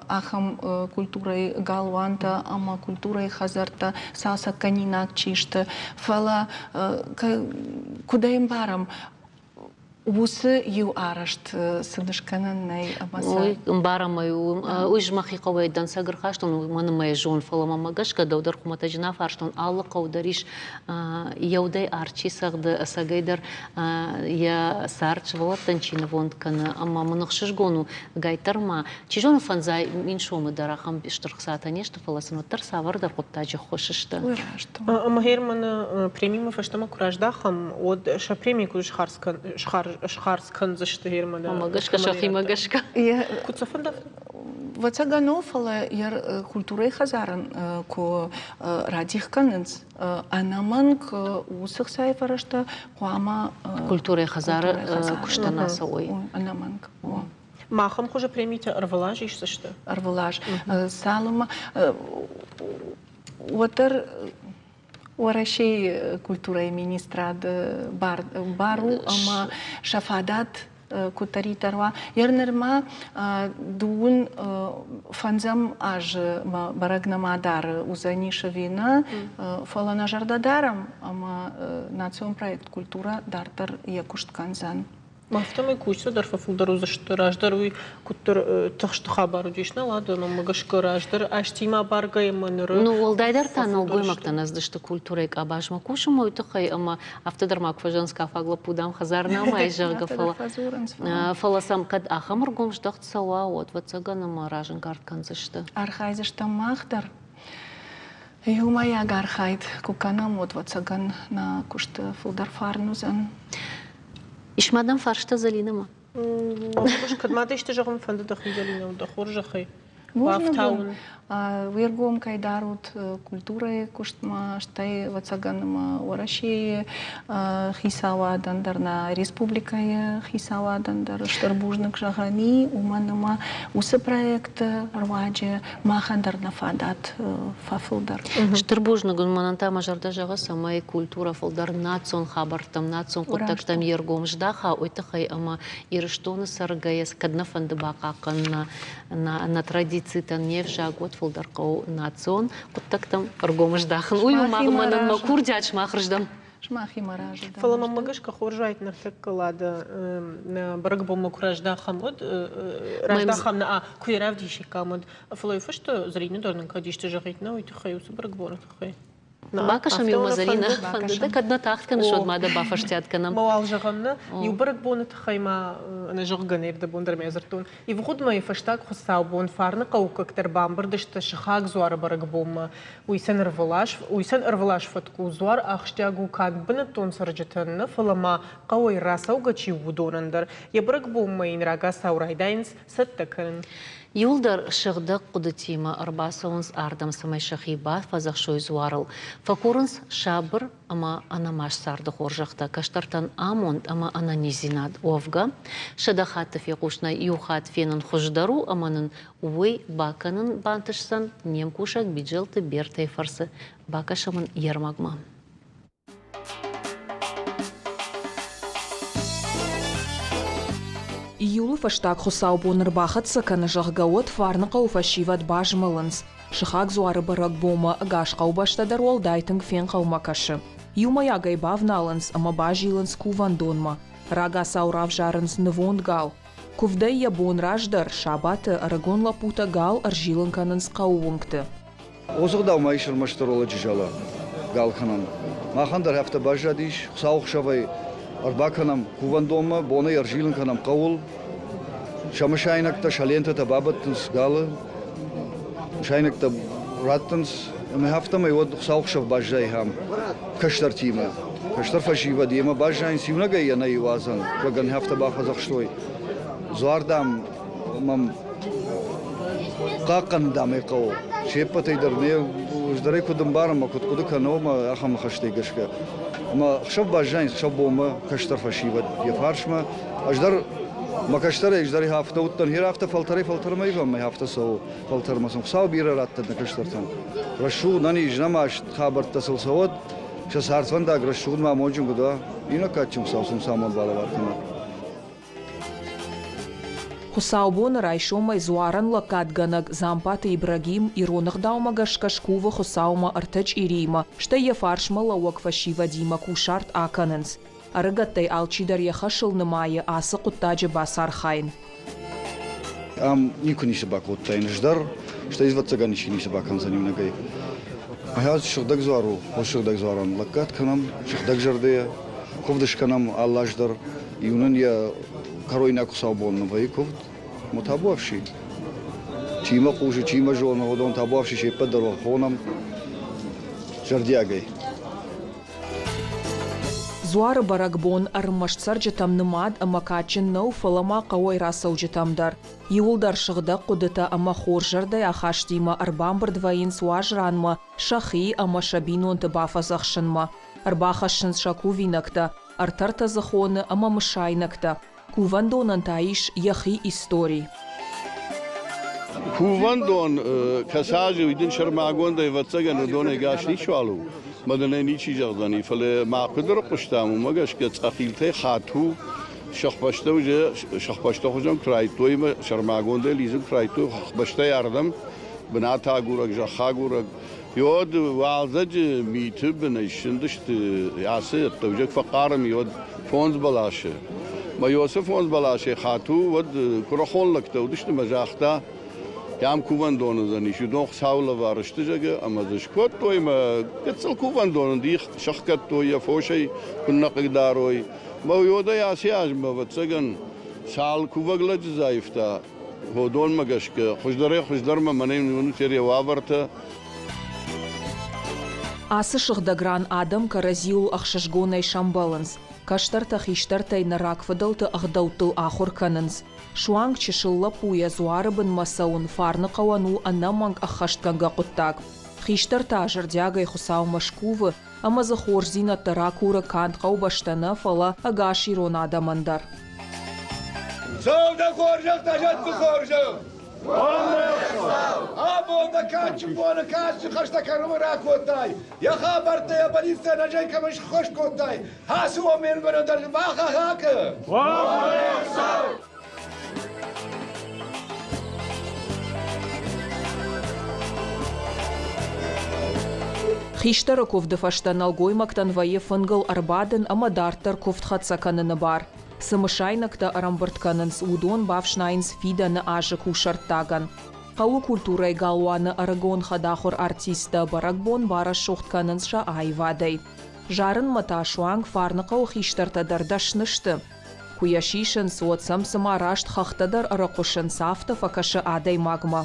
ахӕм культурӕйы галуантӕ ӕмӕ культурӕйы хӕдзӕрттӕ цалцӕггӕнинаг чи сты. Фӕлӕ куыд ӕмбарӕм, Уыцы иу арӕзт сын скӕнӕн нӕй ӕмӕ сӕ... Уый ӕмбарӕм ӕй, уый мӕхи хъӕуӕй дӕнцӕг ӕрхастон, уымӕн ӕмӕ йӕ зон, фӕлӕ мӕмӕ гӕсгӕ дӕу дӕр хуымӕтӕджы нӕ фарстон, алы хъӕу дӕр ис еудӕй арт чи цӕгъды, ӕцӕгӕй дӕр йӕ цард сывӕллӕттӕн чи нывонд кӕны, ӕмӕ мын ӕхсызгон у, ӕгайтдӕр ма, чи зоны, фӕндзай мин сомы дӕр ахӕм стыр хцатӕ не сты, фӕлӕ сын уӕддӕр цавӕрдӕр хъуыддаджы ххуыс сты. Уый раст у. Ӕмӕ Германы премимӕ фӕстӕмӕ куы раздахӕм, уӕд сӕ преми куыд схардз кӕндзысты Германы? Ӕмӕ гӕсгӕ, сӕхимӕ гӕсгӕ. Куыд сӕ фӕнда? Ӕвӕццӕгӕн о, фӕлӕ йӕ культурӕйы хӕдзарӕн куы радих кӕнынц, ӕнӕмӕнг уыцы хцайы фӕрӕзтӕ хъуамӕ культурӕйы хӕдзары куыстӕн ацӕуой. Ӕнӕмӕнг. Махӕн хуызы премитӕ ӕрвылаз исдзысты? Ӕрвылаз. Цалынмӕ уӕддӕр Уӕрӕсейы культурӕйы министрады бар у ӕмӕ сӕ фадат куыддӕриддӕр уа. Йер нырма дыууын фӕндзӕм азы бӕрӕг нӕма дары уыдзӕнис ӕви нӕ, фӕлӕ нӕ зӕрдӕ дарӕм ӕмӕ национ проект «Культура» дарддӕр йӕ куыст кӕндзӕн. Афтӕмӕй кусджытӕ дӕр фӕфылдӕр уыдзысты. Раздӕр уый куыддӕр тыхсты хабар уыдис нӕ ладон, ӕмӕ гӕсгӕ раздӕр азтимӕ абаргӕйӕ ӕмӕ ныры. Ну, уӕлдайдӕр та нӕлгоймӕгтӕ нӕ цыдысты культурӕйы къабазмӕ кусынмӕ уый тыххӕй, ӕмӕ афтӕ дӕр ма куы фӕзӕгъынц, кафаг лӕппу, дам, хӕдзар нӕма ис, зӕгъгӕ, фӕлӕ, фӕлӕ сӕм кӕд ахӕм ӕргом здӕхт цӕуа, уӕд, ӕвӕццӕгӕн, ӕмӕ разӕнгард кӕндзысты. Архайдзыстӕм мах дӕр. Иумӕйаг архайд куы кӕнӕм, уӕд, ӕвӕццӕгӕн, нӕ куысты фылдӕр фарн уыдзӕн. Ис ма дӕм фарста Зӕлинӕмӕ? Кӕд ма дӕ исты зӕгъын фӕнды дӕхи Зӕлинӕ, дӕ хорзӕхӕй? Бафтауын. Уе ргом кӕй дарут культурӕйы куыстмӕ, стӕй, ӕвӕццӕгӕн, ӕмӕ Уӕрӕсейы хицауадӕн дӕр, нӕ республикӕйы хицауадӕн дӕр стыр бузныг зӕгъӕн и, уымӕн ӕмӕ уыцы проекты руаджы махӕн дӕр нӕ фадат фӕфылдӕр. Стыр бузныг уын, мӕнӕн та мӕ зӕрдӕ зӕгъы, цӕмӕй культурӕ фылдӕр национ хабӕрттӕм, национ хъуыддӕгтӕм йе ргом здаха, уый тыххӕй ӕмӕ Ирыстоны цӕргӕйӕ кӕд нӕ фӕнды бахъахъхъӕнын нӕ традицитӕн, не взаг, уӕд фылдӕр хъӕуы национ хъуыддӕгтӕм ӕргом здахын. Уый у мӕнӕн мӕ курдиат сымахырздӕм. Сымахимӕ разы дӕн. Фӕлӕ мӕнмӕ гӕсгӕ хорз уаид ныртӕккӕ Лада нӕ бӕрӕгбонмӕ куы раздахӕм, уӕд раздахӕм нӕ куы йӕ равдисиккам, уӕд Фӕлӕ фысты Зӕринӕ дӕр нын кӕд исты зӕгъид, нӕ уый тыххӕй, уыцы бӕрӕгбоны тыххӕй. Бакӕсӕм иумӕ, Зӕринӕ, фӕнды дӕ, кӕд нӕ тагъд кӕныс, уӕд ма дӕ бафӕстиат кӕнӕм. Мауал зӕгъӕм нӕ, иу бӕрӕгбоны тыххӕй ма ӕнӕзӕгъгӕ не рдӕбон дӕр ма дзырдтон. Ивгъуыд мӕйы фӕстаг хуыцаубон Фарны хъӕуккӕгтӕ ӕрбамбырд сты сыхаг дзуары бӕрӕгбонмӕ. Уый сын ӕрвылаз, уый сын ӕрвылаз фӕтк у. Дзуар ахсджиаг у канд бынӕттон цӕрджытӕн нӕ, фӕлӕ ма хъӕуӕй рацӕугӕ чи у, уыдонӕн дӕр. Йӕ бӕрӕгбонмӕ йын рагацау райдайынц цӕттӕ кӕнын. Иуылдӕр сыгъдӕг хъуыдытимӕ ӕрбацӕуынц ардӕм, цӕмӕй сӕхи бафӕдзӕхсой дзуарыл. Фӕкурынц сабыр ӕмӕ ӕнӕмаст царды хорзӕхтӕ, кӕстӕртӕн амонд ӕмӕ ӕнӕниздзинад. Уӕвгӕ, 100 хатты фехъусынӕй иу хатт фенын хуыздӕр у ӕмӕ нын уый бакӕнын бантысдзӕн не мкусӕг Биджелты Бертӕйы фӕрцы. Бакӕсӕм ын йе рмӕгмӕ. Июлы фӕстаг хуыцаубон ӕрбахӕццӕ кӕны, зӕгъгӕ, уӕд Фарныхъӕуы фӕсивӕд базмӕлынц. Сыхаг дзуары бӕрӕгбонмӕ ӕгас хъӕубӕстӕ дӕр уӕлдай тынг фенхъӕлмӕ кӕсы. Иумӕйагӕй бавналынц ӕмӕ базилынц кувӕндонмӕ. Рагацау равзарынц нывонд гал. Куывдӕй йӕ бон раздӕр, сабаты, ӕрыгон лӕппутӕ гал ӕрзилын кӕнынц хъӕуы уынгты. Уыцы гъдау ма ис ӕрмӕстдӕр лӕджы зӕла гал кӕнӕн. Махӕн дӕр афтӕ баззадис, хуыцауыхсӕвӕй ӕрбакӕнӕм кувӕндонмӕ, бонӕй ӕрзилын кӕнӕм хъӕуыл. Сӕ мысайнӕгтӕ, сӕ лентӕтӕ бабӕттынц галы, мысайнӕгтӕ раттынц, ӕмӕ афтӕмӕй уӕд хуыцауыхсӕв баззайӕм кӕстӕртимӕ. Кӕстӕр фӕсивӕд йемӕ баззайынц, иунӕгӕй йӕ нӕ уадзӕн, зӕгъгӕ, афтӕ бафӕдзӕхстой. Дзуар, дам, мӕм хъахъхъӕнын дам ӕй хъӕуы. Се ппӕтӕй дӕр не ӕз куыд ӕмбарын ӕмӕ куыд хъуыды кӕнон ахӕм ныхӕстӕй гӕсгӕ. Ӕмӕ хсӕв баззайынц хсӕв бонмӕ кӕстӕр фӕсивӕд йӕ фарсмӕ. Ӕз дӕр мӕ кӕстӕрӕй ӕз дӕр афтӕ уыдтӕн, хер афтӕ фӕлтӕрӕй-фӕлтӕрмӕ ивӕм, ӕмӕ афтӕ цӕуы фӕлтӕрмӕ сын Хуыцау бирӕ раттӕд нӕ кӕстӕртӕн. Рӕсугъд, ӕнӕниз, нӕмаст хабӕрттӕ сыл цӕуӕд, сӕ цардвӕндаг рӕсугъдмӕ амонджын куыд уа, иннӕ кадджын Хуыцау сын самонд балӕвар кӕнӕд. Хуыцаубоны райсомӕй дзуарӕн лӕггадгӕнӕг Дзампаты Ибрагим ирон ӕгъдаумӕ гӕсгӕ скувы Хуыцаумӕ ӕртӕ чъириимӕ, стӕй йӕ фарсмӕ лӕууӕг фӕсивӕдимӕ кусарт акӕнынц. Ӕрыгӕттӕй алчидӕр йӕ хӕсыл нымайы ацы хъуыддаджы бацархайын. Ам никуы ницы бакодтаин ӕз дӕр, стӕй ӕвӕццӕгӕн ничи ницы бакӕндзӕн иунӕгӕй. Ахӕм сыгъдӕг дзуар у, хорз сыгъдӕг дзуарӕн лӕггад кӕнӕм, сыгъдӕг зӕрдӕйӕ, куывд скӕнӕм алы аз дӕр. Иу нын йӕ кӕройнаг хуыцаубон нын вӕййы куывд, ӕмӕ табуафси. Чи мӕ хъусы, чи мӕ зоны, уыдон табуафси се ппӕт дӕр хонӕм зӕрдиагӕй. Дзуары бӕрӕгбон ӕрмӕст цӕрджытӕм нымад ӕмӕ кадджын нӕу, фӕлӕ ма хъӕуӕй рацӕуджытӕм дӕр. Иуылдӕр сыгъдӕг хъуыдытӕ ӕмӕ хорз зӕрдӕйы ахастимӕ ӕрбамбырд вӕййынц уазранмӕ сӕхи ӕмӕ сӕ бинонты бафӕдзӕхсынмӕ. Ӕрбахӕссынц сӕ кувинӕгтӕ, ӕртӕртӕ дзы хоны ӕмӕ мысайнӕгтӕ. Кувӕндонӕн та ис йӕхи истори. Кувӕндон кӕсаджы уый дын сӕрмагондӕй, ӕвӕццӕгӕн, уыдон ӕгас ничиуал у, мӕ дын ӕй ничи зӕгъдзӕни, фӕлӕ ма куыд ӕрыхъуыстам, уымӕ гӕсгӕ цъӕхилтӕй хату сыхбӕстӕ уже сыхбӕстӕ хуызӕн куы райдтой ӕмӕ сӕрмагондӕй лидзын куы райдтой хӕхбӕстӕй ардӕм, бынат агурӕг, зӕхх агурӕг, Йод уалдзӕджы миты бынӕй сзындысты ацы ӕддӕуджӕг фӕхъарм йод фондз бӕласы. Мӕ Йосы фондз бӕласӕй хату, уӕд куырыхон лӕгтӕ уыдысты мӕ загъта, ам кувӕндон уыдзӕнис, уыдон Хуыцауы лӕвар сты, зӕгъы, ӕмӕ дзы скодтой мӕ гыццыл кувӕндон дих сӕхгӕдтой йӕ фосӕй куыннӕ хъыгдарой. Мӕ йодӕй ацы азмӕ, ӕвӕццӕгӕн, цал кувӕг лӕджы дзы аивта, Уыдонмӕ гӕсгӕ хуыздӕрӕй-хуыздӕрмӕ мӕнӕн уынут йӕ уавӕртӕ. Ацы сыгъдӕг ран адӕм кӕрӕдзиуыл ӕхсызгонӕй сӕмбӕлынц, кӕстӕртӕ хистӕртӕй нӕ рагфыдӕлты ӕгъдӕуттыл ахуыр кӕнынц. Суанг чысыл лӕппуйӕ дзуары бынмӕ цӕуын Фарныхъӕуӕн у ӕнӕмӕнг ӕххӕстгӕнгӕ хъуыддаг. Хистӕр та зӕрдиагӕй Хуыцаумӕ скувы ӕмӕ дзы хорздзинӕдтӕ ракуры канд хъӕубӕстӕ нӕ, фӕлӕ ӕгас ирон адӕмӕн дӕр. Цӕу дӕ хорзӕх, дӕ зӕдты хорзӕх! Абон дӕ кадджын боны кадджын хӕстӕ кӕронмӕ ракодтай, йӕ хабӕрттӕ йӕ полицийӕн ӕзӕй кӕмӕн сххӕст кодтай, ацы омменгӕнӕн дӕр бахахакы! Хистӕры куывды фӕстӕ нӕлгоймӕгтӕн вӕййы фынгыл ӕрбадын ӕмӕ дарддӕр куывд хӕццӕ кӕныны бар. Цы мысайнӕгтӕ ӕрӕмбырд кӕнынц, уыдон бафснайынц фидӕны азы кусӕрттагӕн. Хъӕуы культурӕйы галуаны ӕрыгон хӕдахуыр артисттӕ бӕрӕгбон барӕсугъд кӕнынц сӕ аивадӕй. Зарынмӕ та суанг Фарныхъӕуы хистӕртӕ дӕр дӕсны сты. Куы йӕ сисынц, уӕд сӕм цыма раст хӕхтӕ дӕр ӕрыхъуысынц, афтӕ фӕкӕсы адӕймагмӕ.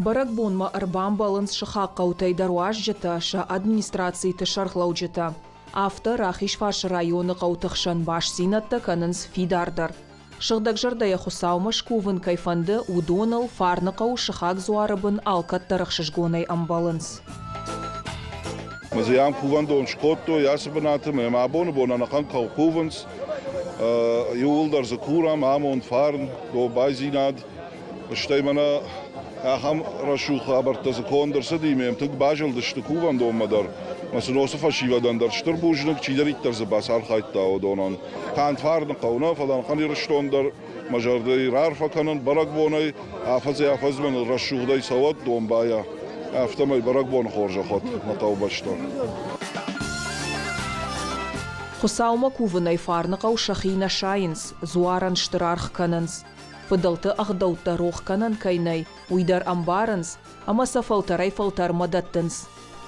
Бӕрӕгбонмӕ ӕрбамбӕлынц сыхаг хъӕутӕй дӕр уазджытӕ, сӕ администрациты сӕргълӕуджытӕ. Афтӕ Рахизфарсы районы хъӕуты хсӕн бастдзинӕдтӕ кӕнынц фидардӕр. Сыгъдӕгзӕрдӕйӕ Хуыцаумӕ скувын кӕй фӕнды, уыдоныл Фарныхъӕуы сыхаг дзуары бын алкӕддӕр ӕхсызгонӕй ӕмбӕлынц. Музейӕн кувӕндон скодтой ацы бынаты ӕмӕ абоны бон ӕнӕхъӕн хъӕу кувынц. Иууылдӕр дзы курӕм амонд, фарн, домбайдзинад. Стӕй мӕнӕ ахӕм рӕсугъд хабӕрттӕ дзы конд ӕрцыди, ме тынг базылдысты кувӕндонмӕ дӕр. Мӕ сын уыцы фӕсивӕдӕн дӕр стыр бузныг, чидӕриддӕр дзы бацархайдта, уыдонӕн. Канд Фарныхъӕу нӕ, фӕлӕ ӕнӕхъӕн Ирыстон дӕр мӕ зӕрдӕйы раарфӕ кӕнын бӕрӕгбонӕй, афӕдзӕй-афӕдзмӕ ныл рӕсугъдӕй цӕуӕд домбайӕ. Афтӕмӕй бӕрӕгбоны хорзӕх уӕд нӕ хъӕубӕстӕ. Хуыцаумӕ кувынӕй Фарныхъӕу сӕхи нӕ сайынц, дзуарӕн стыр аргъ кӕнынц. Фыдӕлты ӕгъдӕуттӕ рох кӕнӕн кӕй нӕй, уый дӕр ӕмбарынц ӕмӕ сӕ фӕлтӕрӕй-фӕлтӕрмӕ дӕттынц.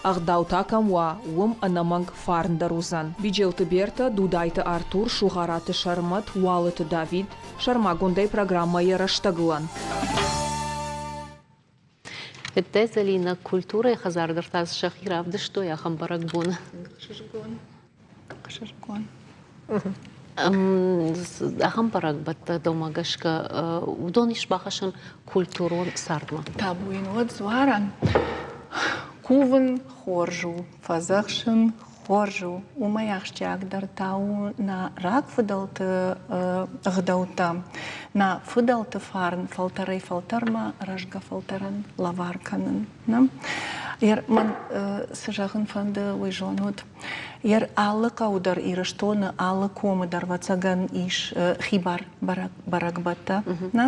Ӕгъдау та кӕм уа, уым ӕнӕмӕнг фарн дӕр уыдзӕн. Биджелты Бертӕ, Дудайты Артур, Сугъараты Сӕрмӕт, Уалыты Давид, сӕрмагондӕй программӕйы рӕстӕгылӕн. Ӕддӕ Зӕлинӕ, культурӕйы хӕдзар дӕр та сӕхи равдыстой ахӕм бӕрӕгбоны. Ӕхсызгон. Ӕхсызгон. Ахӕм бӕрӕгбӕттӕ дӕумӕ гӕсгӕ уыдон ис бахӕссӕн культурон цардмӕ. Табу йын уӕд дзуарӕн. Кувын хорз у, фӕдзӕхсын хорз у. Уымӕй ахсджиагдӕр та у нӕ рагфыдӕлты ӕгъдӕуттӕ, нӕ фыдӕлты фарн фӕлтӕрӕй-фӕлтӕрмӕ рӕзгӕ фӕлтӕрӕн лӕвар кӕнын. Ер мӕн цы зӕгъын фӕнды, уый зонут. Ер алы хъӕу дӕр Ирыстоны алы комы дӕр ӕвӕццӕгӕн ис хибар бӕрӕгбӕттӕ. Нӕ?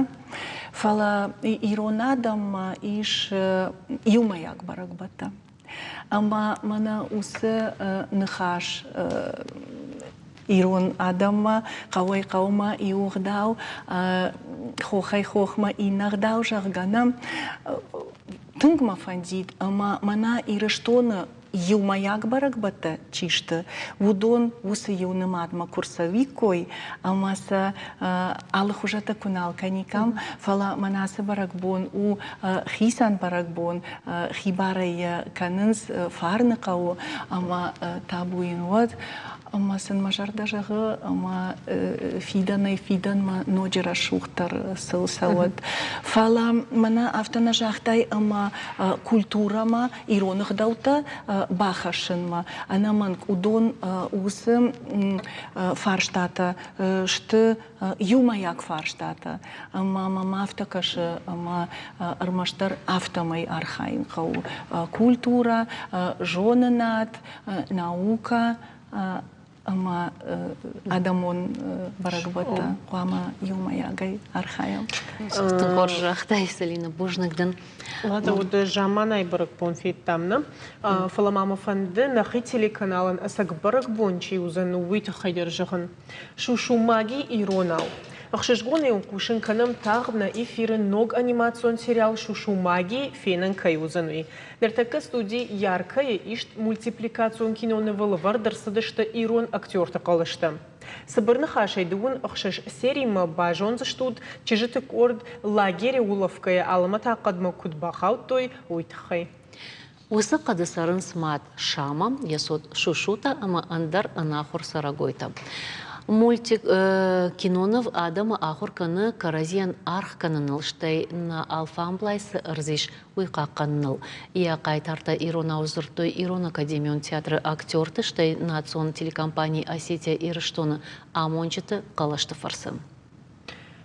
Фӕлӕ ирон адӕммӕ ис иумӕйаг бӕрӕгбӕттӕ. Ӕмӕ мӕнӕ уыцы ныхас ирон адӕммӕ хъӕуӕй-хъӕумӕ иу ӕгъдау, хохӕй-хохмӕ иннӕ ӕгъдау, зӕгъгӕ, нӕ тынг мӕ фӕндид, ӕмӕ мӕнӕ Ирыстоны иумӕйаг бӕрӕгбӕттӕ чи сты, уыдон уыцы иу нымадмӕ куы рцӕуиккой ӕмӕ сӕ алыхуызӕттӕ куы нал кӕниккам, фӕлӕ мӕнӕ ацы бӕрӕгбон у хицӕн бӕрӕгбон, хибарӕй йӕ кӕнынц Фарны хъӕуы ӕмӕ табу йын уӕд. Ӕмӕ сын мӕ зӕрдӕ зӕгъы, ӕмӕ фидӕнӕй фидӕнмӕ ноджы рӕсугъддӕр сыл цӕуӕд. Фӕлӕ мӕнӕ афтӕ нӕ загътай, ӕмӕ культурӕмӕ ирон ӕгъдӕуттӕ бахӕссынмӕ ӕнӕмӕнг уыдон уыцы фарстатӕ сты иумӕйаг фарстатӕ. Ӕмӕ мӕм афтӕ кӕсы, ӕмӕ ӕрмӕстдӕр афтӕмӕй архайын хъӕуы. Культурӕ, зонынад, наукӕ ӕмӕ адӕмон бӕрӕгбӕттӕ хъуамӕ иумӕйагӕй архайӕм. Тынг хорз загътай, Селина, бузныг дын. Лада, уыд заманайы бӕрӕгбон федтам, нӕ? Фӕлӕ ма мӕ фӕнды нӕхи телеканалӕн ӕцӕг бӕрӕгбон чи уыдзӕн, уый тыххӕй дӕр зӕгъын. Шушумаги иронау. Ӕхсызгонӕй уын хъусын кӕнӕм тагъд нӕ эфиры ног анимацион сериал Шушумаги фенӕн кӕй уыдзӕн, уый. Ныртӕккӕ студи Яркӕйы ист мультипликацион кинонывы лӕвӕрд ӕрцыдысты ирон актерты хъӕлӕстӕ. Цыбыр ныхасӕй дыууын ӕхсӕз серимӕ базондзыстут, чызджыты къорд лагеры улӕфгӕйӕ алӕмӕтаг хъӕдмӕ куыд бахаудтой, уый тыххӕй. Уыцы хъӕды цӕрынц мад Шама, йӕ цот Шушута ӕмӕ ӕндӕр ӕнахуыр цӕрӕгойтӕ. Мультик киноныв адӕмы ахуыр кӕны кӕрӕдзийӕн аргъ кӕныныл, стӕй нӕ алфамблай цы ӕрдз ис, уый хъахъхъӕныныл. Йӕ хъайтартӕ иронау дзырдтой Ирон академион театры актерты, стӕй национ телекомпани Осетия-Ирыстоны амонджыты хъӕлӕсты фӕрцы.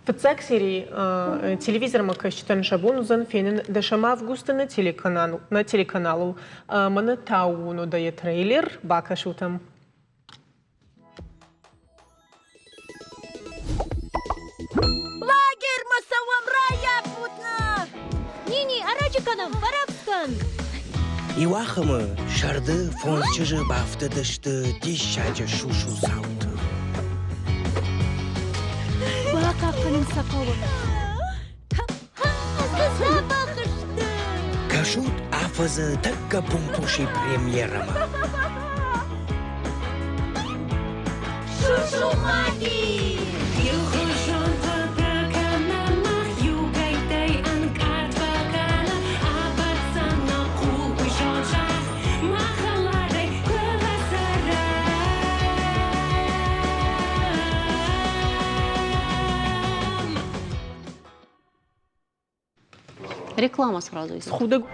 Фыццаг серийы телевизормӕ кӕсджытӕн сӕ бон уыдзӕн фенын 10 августы нӕ телеканалыл. Мӕнӕ Тауоно дӕ трейлер бакӕсут ӕм. Лагермӕ цӕуӕм, раййафут нӕ! Нини, ӕрӕджы кӕнӕм, фӕрӕвдз кӕн! Иуахӕмы сӕрды фондз чызджы бафтыдысты диссаджы сусудзауты. Бахъахъхъӕнын сӕ хъӕуы. Дзӕбӕх сты! Кӕсут афӕдзы тӕккӕ пумпуси премьерӕмӕ. Шушумаги! Реклама сразу идет. Худо.